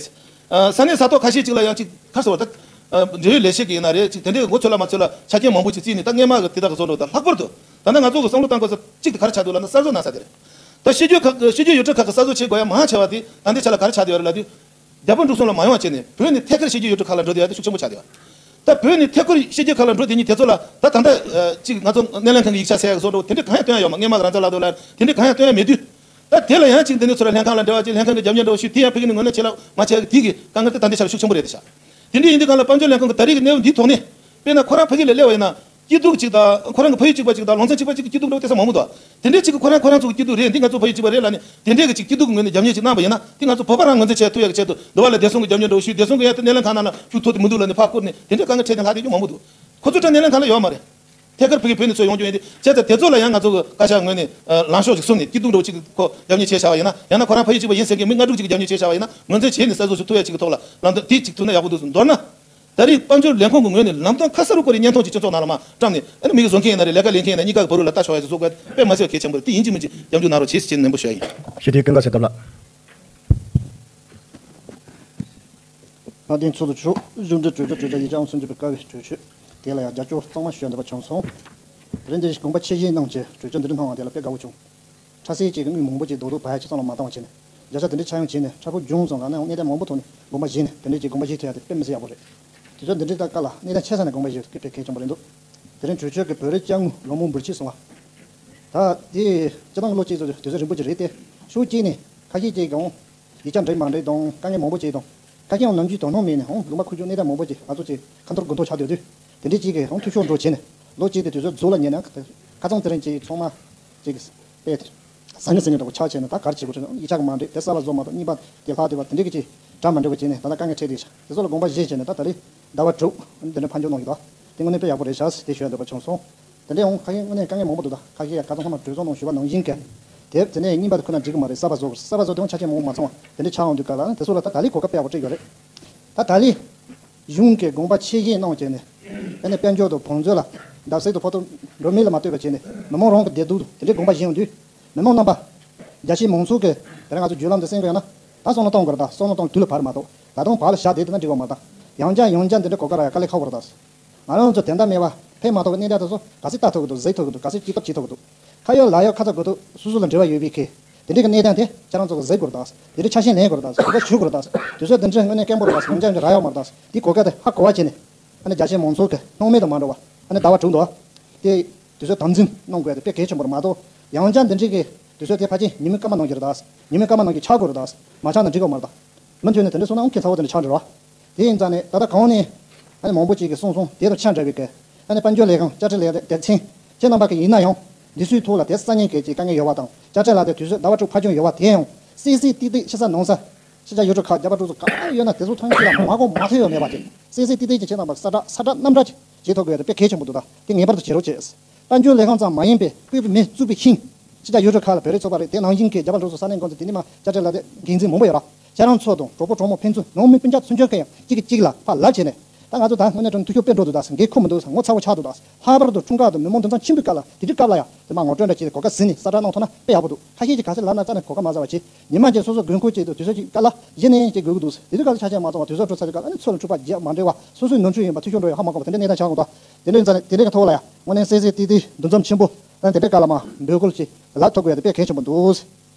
ཨ་ས་གནས་ས་ཐོག་ཁ་ཤས་ཅིག་ལ་ཡང་ཅིག་ག་རེ་ཟེར་བ་ད། ཨ་འབྲེལ་ཡོད་ལས་བྱེད་ཀྱི་ཡིན་ན་རེད། ཅིག་དེ་འདྲའི་ངོ་ཚོད་ལ་མ་ཚོད་ལ་ཆ་རྐྱེན་མང་པོ་ཅིག་བརྩིས་ནས་ད་སྔས་མ་གི་དེ་དག་གི་བཟོ་འདྲ་དང་ལྷག་པར་དུ་ད་ལྟ་ང་ཚོ་གི་བསམ་བློ་བཏང་དགོས་ས་གཅིག་དེ་ག་རེ་ཆགས་འདུག་ལབ་ན་གསར་བཟོ་གནང་ས་དེ་རེད། ད་ཕྱི་རྒྱལ་ཁག་ཕྱི་རྒྱལ་ཡུལ་གྲུ་ཁག་གི་གསར་བཟོ་བྱེད་དགོས་ཡ་མང་ཆེ་བ་དེ་ད་ལྟའི་ཆ་ལ་ག་རེ་ཆགས་བསྡད་ཡོད་རེད་ལབ་དུས། རྒྱ་བོད་འབྲུག་གསུམ་ལ་མ་ཡོང་བ་བྱས་ནས་བོད་ནས་ཐད་ཀར་ཕྱི་རྒྱལ་ཡུལ་གྲུ་ཁག་ལ་འགྲོ་བསྡད་ཡ་དེ་ཤུགས་ཆེན་པོ་ཆགས་བསྡད་ཡོད། ད་བོད་ནས་ཐད་ཀར་ཕྱི་རྒྱལ་ཁག་ལ་འགྲོ་བསྡད་མཁན་དེ་ཚོ་ལ་ད་ད་ལྟ་ཅིག་ང་ཚོ་སྣེ་ལེན་ཁང་གི་ཡིག་ཆ་ཟེར་ཡ་གི་བཟོ་འདྲ་བོ་དེ་འདྲ་གང་ཡང་སྟོན་ཡ་ཡོད་མ། སྔས་མ་གི་རང་ཅག་ལ་དོ་ལ་དེ་འདྲ་གང་ཡང་སྟོན་ཡ་མེད་དུས། ད་དེ་ལ་ཡང་ཅིག་འདི་ནས་ཚུར་ལྷན་ཁང་ལ་འབྲེལ་བ་ཅིག་ལྷན་ཁང་གི་རྒྱབ་གཉེར་འདྲ་བོ་ཞུས་དེ་ཡང་ཕ་གི་ནས་ངོས་ལེན་བྱེད་ལ་མ་བྱེད་ཀྱི་དེ་གི་དཀའ་ངལ་དེ་ད་ལྟའི་ཆར་ཤུགས་ཆེན་པོ་རེད་དེ་ཤག་དེ་འདྲ་ཡིན་དུས་གང་ལ་དཔལ་འབྱོར་ལས་ཁུངས་ཀྱི་ད་རེས་ཀྱི་གནས་བབ་འདིའི་ཐོག་ནས་དཔེར་ན་ཁོ་རང་ཕ་གི་ལ་སླེབས་པ་ཡིན་ན་སྐྱིད་སྡུག་ཅིག་དང་ཁོ་རང་གི་ཕ་ཡུལ་གཅིག་པ་ཅིག་དང་ལུང་ཚན་གཅིག་པ་ཅིག་གི་སྐྱིད་སྡུག་འདྲ་བོ་སྟེར་ས་མང་པོ་འདུག་དེ་འདྲའི་ཅིག་གི་ཁོ་རང་ཁོ་རང་ཚོ་གི་སྐྱིད་སྡུག་རེད། འདི་ང་ཚོ་ཕ་ཡུལ་གཅིག་པ་རེད་ལབ་ནས་དེ་འདྲའི་གི་ཅིག་སྐྱིད་སྡུག་གི་ངོས་ནས་རྒྱབ་གཉེར་ཅིག་གནང་བ་ཡིན་ན་དེ་ང་ཚོ་བོད་པ་རང་ངོས་འཛིན་བྱས་ཐུབ་ཡ་གི་ཆེད་དུ་འདི་བ་ལ་བདེ་སྲུང་གི་རྒྱབ་གཉེར་འདྲ་བོ་ཞུས། བདེ་སྲུང་གི་ཡང་དེ་སྣེ་ལེན་ཁང་ནང་ལ་ཤུགས་ཐུག་དེ་མི་འདུག་ལབ་ནས་ཕར་བསྐུར་ནས་དེ་འདྲའི་དཀའ་ངལ་འཕྲད་མཁན་ལྷག་བསྡད་རྒྱུ་མང་པོ་འདུག་ཁོ་ཚོ་ད་སྣེ་ལེན་ཁང་ལ་ཡོད་མ་རེད། ཐད་ཀར་ཕ་གི་བོད་ནས་ཚུར་ཡོང་རྒྱུ་ཡིན་དུས་བྱས་ཙང་དེ་ཚོ་ལ་ཡང་ང་ཚོ་གི་བཀའ་ཤག་ངོས་ནས་ལངས་ཕྱོགས་ཤིག་བཟུང་ནས་སྐྱིད་སྡུག་འདྲ་བོ་ཅིག་གི་ཁོ་རྒྱབ་གཉེར་བྱས་བཞག་པ་ཡིན་ན། ཡང་ན་ཁོ་རང་ཕ་ཡུལ་གཅིག་པ་ཡིན་ཟེར་མཁན་མི་ལྔ་དྲུག་ཅིག་གིས་རྒྱབ་གཉེར་བྱས་བཞག་པ་ཡིན་ན་ངོས་འཛིན་བྱས་ནས་གསར་བཟོ་ཞིག་ཐུབ་ཡ་ཅིག་གི་ཐོག་ལ་ལམ་སྟོན་དེ་ཅིག་ཐུབ་ན་ཡག་པོ་འདུག་ཟེར། མདོར་ན། ད་རེས་དཔལ་འབྱོར་ལས་ཁུངས་ཀྱི་ངོས་ནས་ལམ་སྟོན་ཁ་གསལ་པོ་བཀོད་ནས་བརྙན་ཐུང་ཅིག་སྤྱི་ཚོགས་ནང་ལ་མར་བཀྲམ་ནས་ཨ་ནི་མི་གིས་བཟོ་མཁན་ཡིན་ན་རེད། ལས་ཀ་ལས་མཁན་ཡིན་ན་གཉིས་ཀ་གི་བར་ལ་ལྟ་ཆོག་ཡ་ཅིག་བཟོ་དགོས། དཔེ་མ་ཟད་གལ་ཆེན་པོ་རེད། དེ་ཡིན་གཅིག་མིན་གཅིག་རྒྱབ་སྐྱོར་གནང་རོགས་བྱེད་ཟེར་ནན་པོ་ཞུ་ཡ་ཡིན། ཞུ་དེ་ཀུན་དགའ་བྱེད་ཐབས་ལ། ལྷ་ལྡན་ཚོགས་གཙོ་མཆོག་གཞུང་འབྲེལ་གྲོས་ཆོད་གྲོས་ཆོད་ཡིག་ཆ་ཨང་སུམ་ཅུ་པའི་བཀའ་པའི་གྲོས་ཆོད་དེ་ལ་ཡང་རྒྱབ་སྐྱོར་གཙང་མ་ཞུ་འདོད་པ་བྱུང་སོང་། དེ་རིང་འདིར་དགོངས་པ་ཆེ་བཞེས་གནང་བྱས་གྲོས་ཆོད་འདི་འདྲ་གནང་བ་དེ་ལ་དཔེ་དགའ་བོ་བྱུང་། ཁྲ་སེ་ཅིག་གི་དངུལ་མང་པོ་ཅིག་རྡོག་རྡོག་བ་ཡ་ཆ་ཚང་ལ་མ་བཏང་བ་བྱས་ནས་བརྒྱ་ཆ་དེ་འདྲའི་ཆ་ཡོང་བྱས་ནས་ཁྲ་ཕུག་ལྗོངས་ཙམ་ལ་ནས་གནས་སྟངས་མང་པོ་ཐོག་ནས་དགོངས་པ་བཞེས་ནས་དེ་འདྲའི་ཅིག་དགོངས་པ་བཞེས་ཐུབ་ཡ་དེ་དཔེ་མི་སྲིད་ཡག་པོ་རེད། དུས་ཚོད་འདི་འདྲའི་ད་སྐབས་ལ་གནས་སྟངས་ཆེ་ས་ནས་དགོངས་པ་བཞེས་དགོས་པའི་གལ་ཆེན་པོ་རེད་འདུག་དེ་རིང་གྲོས་ཆོད་ཀྱི་བོད་རིགས་ཅ་དངོས་ལོ་མང་འབུལ་ཆེད་སོང་བ། ད་དེ་སྤྱི་བཏང་ལོ་གཅིག་ཙམ་དུས་ཚོད་རིང་པོ་ཅིག་རེད་དེ། ཕྱོགས་གཅིག་ནས་ཁ་ཤས་ཅིག་གང་ཡིག་ཆ་འགྲིག་མ་འགྲིག་དང་དཀའ་ངལ་མང་པོ་ཅིག་དང་། ཁ་ཤས་ཡང་ནམ་རྒྱུན་དོ་སྣང་མེད་ནས་ཧང་ལུང་པ་ཁུག་ཀྱོག་གནས་སྟངས་མང་པོ་ཅིག་ང་ཚོ་ཅིག་ཁ་འཐོར་དགུ་འཐོར་ཆགས་སྡོད་དུས། དེ་འདྲའི་ཅིག་གིས་ཧང་འཐུས་ཤོར་འགྲོ་བྱས་ནས་ལོ་གཅིག་དེ་དུས་ཚོད་རྫོགས་ལ་ཉེ་ན་ཁ་ཚང་དེ་རིང་ཅིག་ཚང་མ་ཅིག་དཔེ་དེ། ཟང་ངེ་ཟིང་ངེ་འདྲ་པོ་ཆགས་བྱས་ནས། ད་ག་རེ་བྱེད་དགོས་རེད། ཡིག་ཆ་གི་མ་འགྲིག་དེ་གསར་པ་བཟོ་མ་གཏོགས། གཉིས་པ་དེ་ལྷག་བསྡད་པ་དེ་འདྲས་ཀྱི་ཅིག་གྲ་མ་འགྲིག་པ་བྱས་ནས། ད་ལྟ་དཀའ་ངལ་འཕྲད་བསྡད་ཤག་དེ་ཚོ་ལ་དགོངས་པ་བཞེས་བྱས་ནས། ད་ད་རེས་ཟླ་བ་དྲུག་འདི་འདྲ་ཕར་འགྱངས་གནང་གི་འདུག་དེ་དངོས་གནས་དཔེ་ཡག་པོ་རེད་ཤག་དེ་ཞུ་ཡ་འདོད་པ་བྱུང་སོང་། དེ་འདྲས་ཡོང་ཁ་ཤས་དངོས་གནས་དཀའ་ངལ་མང་པོ་འདུག་ད་ཁ་ཤས་ཡ་ཁ་སང་ཐོག་མར་གྲོས་ཚོགས་ནང་ཞུས་པ་ནང་བཞིན་གྱི་དེབ་དེ་ནས་གཉིས་པ་དེ་ཁོ་ན་འགྲིག་གི་མ་རེད། གསར་པ་བཟོ་དགོས། གསར་པ་བཟོ་དེ་ཡང་ཆ་རྐྱེན་མང་པོ་མ་ཚང་བ་དེ་འདྲས་ཆགས་ཡོང་དུས་སྐབས་ལ། དེ་ཚོ་ལ་ད་ད་ལས་གོ་སྐབས་དཔེ་ཡག་པོ་སྤྲད་ཡོད་རེད། ད་ད་ལས་གཞུང་གིས་དགོངས་པ་ཆེ་བཞེས་གནང་བྱས་ནས། ཨ་ནི་དཔལ་འབྱོར་དང་བང་མཛོད་ལ་བརྡབ་གསིག་དང་ཕོག་ཐུག་འགྲོ་མི་ལ་མ་ལྟོས་པ་བྱས་ནས། མི་མང་རང་གི་བདེ་སྡུག་དེ་འདྲའི་དགོངས་པ་བཞེས་ཡོང་དུས། མི་མང་རྣམ་པ་རྒྱ་ཆེའི་མང་ཚོགས་ཀྱིས་དེ་རིང་ང་ཚོ་བརྒྱུད་ལམ་འདི་གསན་གྱི་ཡོད་ན། ད་བསམ་བློ་གཏོང་དགོས་རེད། ད་བསམ་བློ་གཏོང་དུས་ལ་བབ་རེད་མ་གཏོགས། ད་དུང་བར་ལ་བཞག་བསྡད་དེ་ན་འགྲིག་པ་མ་རེད། ད་ཡང་བསྐྱར་ཡང་བསྐྱར་འདི་འདྲ་གོ་སྐབས་རག་ཡ་དཀའ་ལས་ཁག་པོ་རེད་ད། ང་རང་ཚོ་དོན་དག་མེད་པ་ཕན་མ་ཐོགས་པའི་གནས་སྟངས་དེ་ཚོ་ག་ཚོད་ལྟ་ཐུབ་ཀྱི་འདུག་གཟིགས་ཐུབ་ཀྱི་འདུག་ག་ཚོད་སྐྱེལ་ཐབས་བྱེད་ཐུབ་ཀྱི་འདུག་ཁ་ཡོད་ལག་ཡོད་ཁ་ཚ་དགོས་ཐུག་སོ་སོ་ལ་འབྲེལ་བ་ཡོད་པའི་གི་དེ་འདྲའི་གི་གནས་སྟངས་དེ་ཁྱེད་རང་ཚོ་གི་གཟིགས་དགོས་རེད་ད། དེ་འདྲའི་ཆ་ཤས་ལེན་དགོས་རེད་ད། གོ་སྐབས་ཞུ་དགོས་རེད་ད། དུས་ཚོད་འདི་འདྲའི་དངོས་གནས་དཀོན་པོ་རེད་ད། ཡང་བསྐྱར་ཡང་བསྐྱར་རག་ཡོད་མ་རེད་ད། དེ་གོ་སྐབས་དེ་ཧ་གོ་བ་བྱས་ནས། ཨ་ནི་རྒྱ་ཆེའི་མང་ཚོགས་ཀྱི་སྣང་མེད་དུ་མ་འགྲོ་བ། ཨ་ནི་ཟླ་བ་དྲུག་འདུག་བ། དེ་དུས་ཚོད་དམ་འཛིན་གནང་དགོས་ཡ་དེ་དཔེ་གལ་ཆེན་པོ་རེད་མ་གཏོགས། ཡང་བསྐྱར་འདི་འདྲའི་གི་དུས་ཚོད་དེ་ཕལ་ཆེར་ཉིན་མོའི་སྐར་མ་ནང་གི་རེད་ད། ཉིན་མོའི་སྐར་མ་ནང་གི་ཆགས་དགོས་རེད་ད། མ་ཆགས་ན་འགྲིག་གི་མ་རེད་ད། མུ་མཐུད་ནས་དེ་འདྲ་སོང་ན་ཨང་ཁྱེད་ཚ་བོ་དེ་འདྲ་ཆགས་འགྲོ་ར། དེ་ཡིན་ཙང་ནས་ད་ལྟ་གོང་ནས་ཨ་ནི་མང་པོ་ཅིག་གིས་གསུངས་སོང་། དེ་དང་ཆ་འདྲ་བའི་གི་ཨ་ནི་དཔལ་འབྱོར་ལས་ཁང་དཔྱ་ཁྲལ་ལས་སྡེ་ཚན་ཁྱེད་རྣམ་པ་གི་ཡིན་ན་ཡང་། འདི་ཚོའི་ཐོག་ལ་དེ་ས་གནས་ཀྱི་ཅིག་དཀའ་ངལ་ཡོད་པ་དང་། དཔྱ་ཁྲལ་ལག་དེབ་དུས་ཚོད་ཟླ་བ་དྲུག་ཕར་འགྱངས་ཡོད་པ་དེ་ཡང་གསལ་གསལ་ཏིག་ཏིག་ཕྱི་ས་ནང་ས་ཕྱི་རྒྱལ་ཡུལ་གྲུ་ཁག་རྒྱ་བལ་འབྲུག་གསུམ་ག་ཡོད་ན་དེ་ཚོ་ཐོན་སྐྱེད་ལ་མ་གོ་མ་ཐོས་ཡོད་མེད་པ་དེ་གསལ་གསལ་ཏིག་ཏིག་ཅིག་ཁྱེད་རྣམ་པ་ས་བསྒྲགས་ས་བསྒྲགས་རྣམ་བསྒྲགས་ཅིག་བྱེད་ཐུབ་དགོས་ཡ་དེ་དཔེ་གལ་ཆེན་པོ་འདུག་ད་དེ་ངེས་པར་དུ་བྱེད་རོགས་བྱེད། དཔལ་འབྱོར་ལས་ཁང་ཙམ་མ་ཡིན་པའི་བཀོད་པའི་མི་བཙུགས་པའི་ཤིང་། ཕྱི་རྒྱལ་ཡུལ་གྲུ་ཁག་ལ་བོད་རིགས་ཚོགས་པ་རེད། དེ་ནང་བཞིན་གྱི་རྒྱ་བལ་འབྲུག་གསུམ་ས་གནས་འགོ་འཛིན་དེ་ནི་མ་དཔྱ་ཁྲལ་ལག་དེབ་འགན་འཛིན་མང་པོ་ཡོད་ར། ཁྱེད་རང་ཚོ་དང་གྲོགས་པོ་གྲོགས་མོ་ཕན་ཚུན་ནང་མི་སྤུན་ཀྱག་ཚུན་ཆད་ཀྱང་གཅིག་གིས་གཅིག་ལ་ཕར་ལབ་བྱས་ནས། ད་ང་ཚོ་ད་དངོས་གནས་དྲང་འཐུས་ཤོར་དཔེ་འགྲོ་འདུག་ད་འགན་ཁུར་མི་འདུག་ངོ་ཚ་བོ་ཆགས་འདུག་ད་ལྷག་པར་དུ་འཁྲུངས་སྐར་དང་མི་མང་འདུ་འཛོམས་ཆེན་པོའི་སྐབས་ལ་དེ་དུས་སྐབས་ལ་ཡང་དེ་མ་ངོ་སྤྲོད་འདྲ་བྱས་ཏེ་གོ་སྐབས་ཟིན་ནས་གསལ་བསྒྲགས་གནང་ཐུབ་ན་དཔེ་ཡག་པོ་འདུག་ཁ་ཤས་ཀྱིས་ག་ཚོད་ལབ་ན་རྩ་ནས་གོ་སྐབས་མ་ཟ་བ་བྱས། ཉི་མ་གཅིག་སོ་སོ་དགོས་མཁོ་ཅིག་དང་དུས་ཚོད་ཅིག་སྐབས་ལ་གཞི་ནས་ཅིག་དགོས་ཀྱི་འདུག་དེ་དུས་སྐབས་ལ་ཆ་ཤས་མ་ཚང་བ་དུས་ཚོད་འཕྲོ་ཚར་དུས་སྐབས་ལ་ཨ་ནི་ཚུར་ལ་འཁྲུག་པ་རྒྱག་མ་འབྲེལ་བ་སོ་སོའི་ནོར་འཁྲུལ་ཡིན་པ་འཐུས་ཤོར་འགྲོ་ཡ་ཧ་མ་གོ་བ་དེ་འདྲ་གནས་སྟངས་ཆགས་འོང་དོ། དེ་འདྲ་ཡིན་ཙང་ནས་དེ་འདྲའི་གི་ཐོག་ལ་ཡང་དངོས་གནས་གསལ་གསལ་ཏིག་ཏིག་འདུ་འཛོམས་ཆེན་པོ་ཨ་ནི་དེ་འདྲའི་སྐབས་ལ་མ་འབོད་སྐུལ་ཅིག་ལབ་ཐུབ་དགོས་ཡ་དེ་དཔེ་གལ་ཆེན་པོ་འདུག་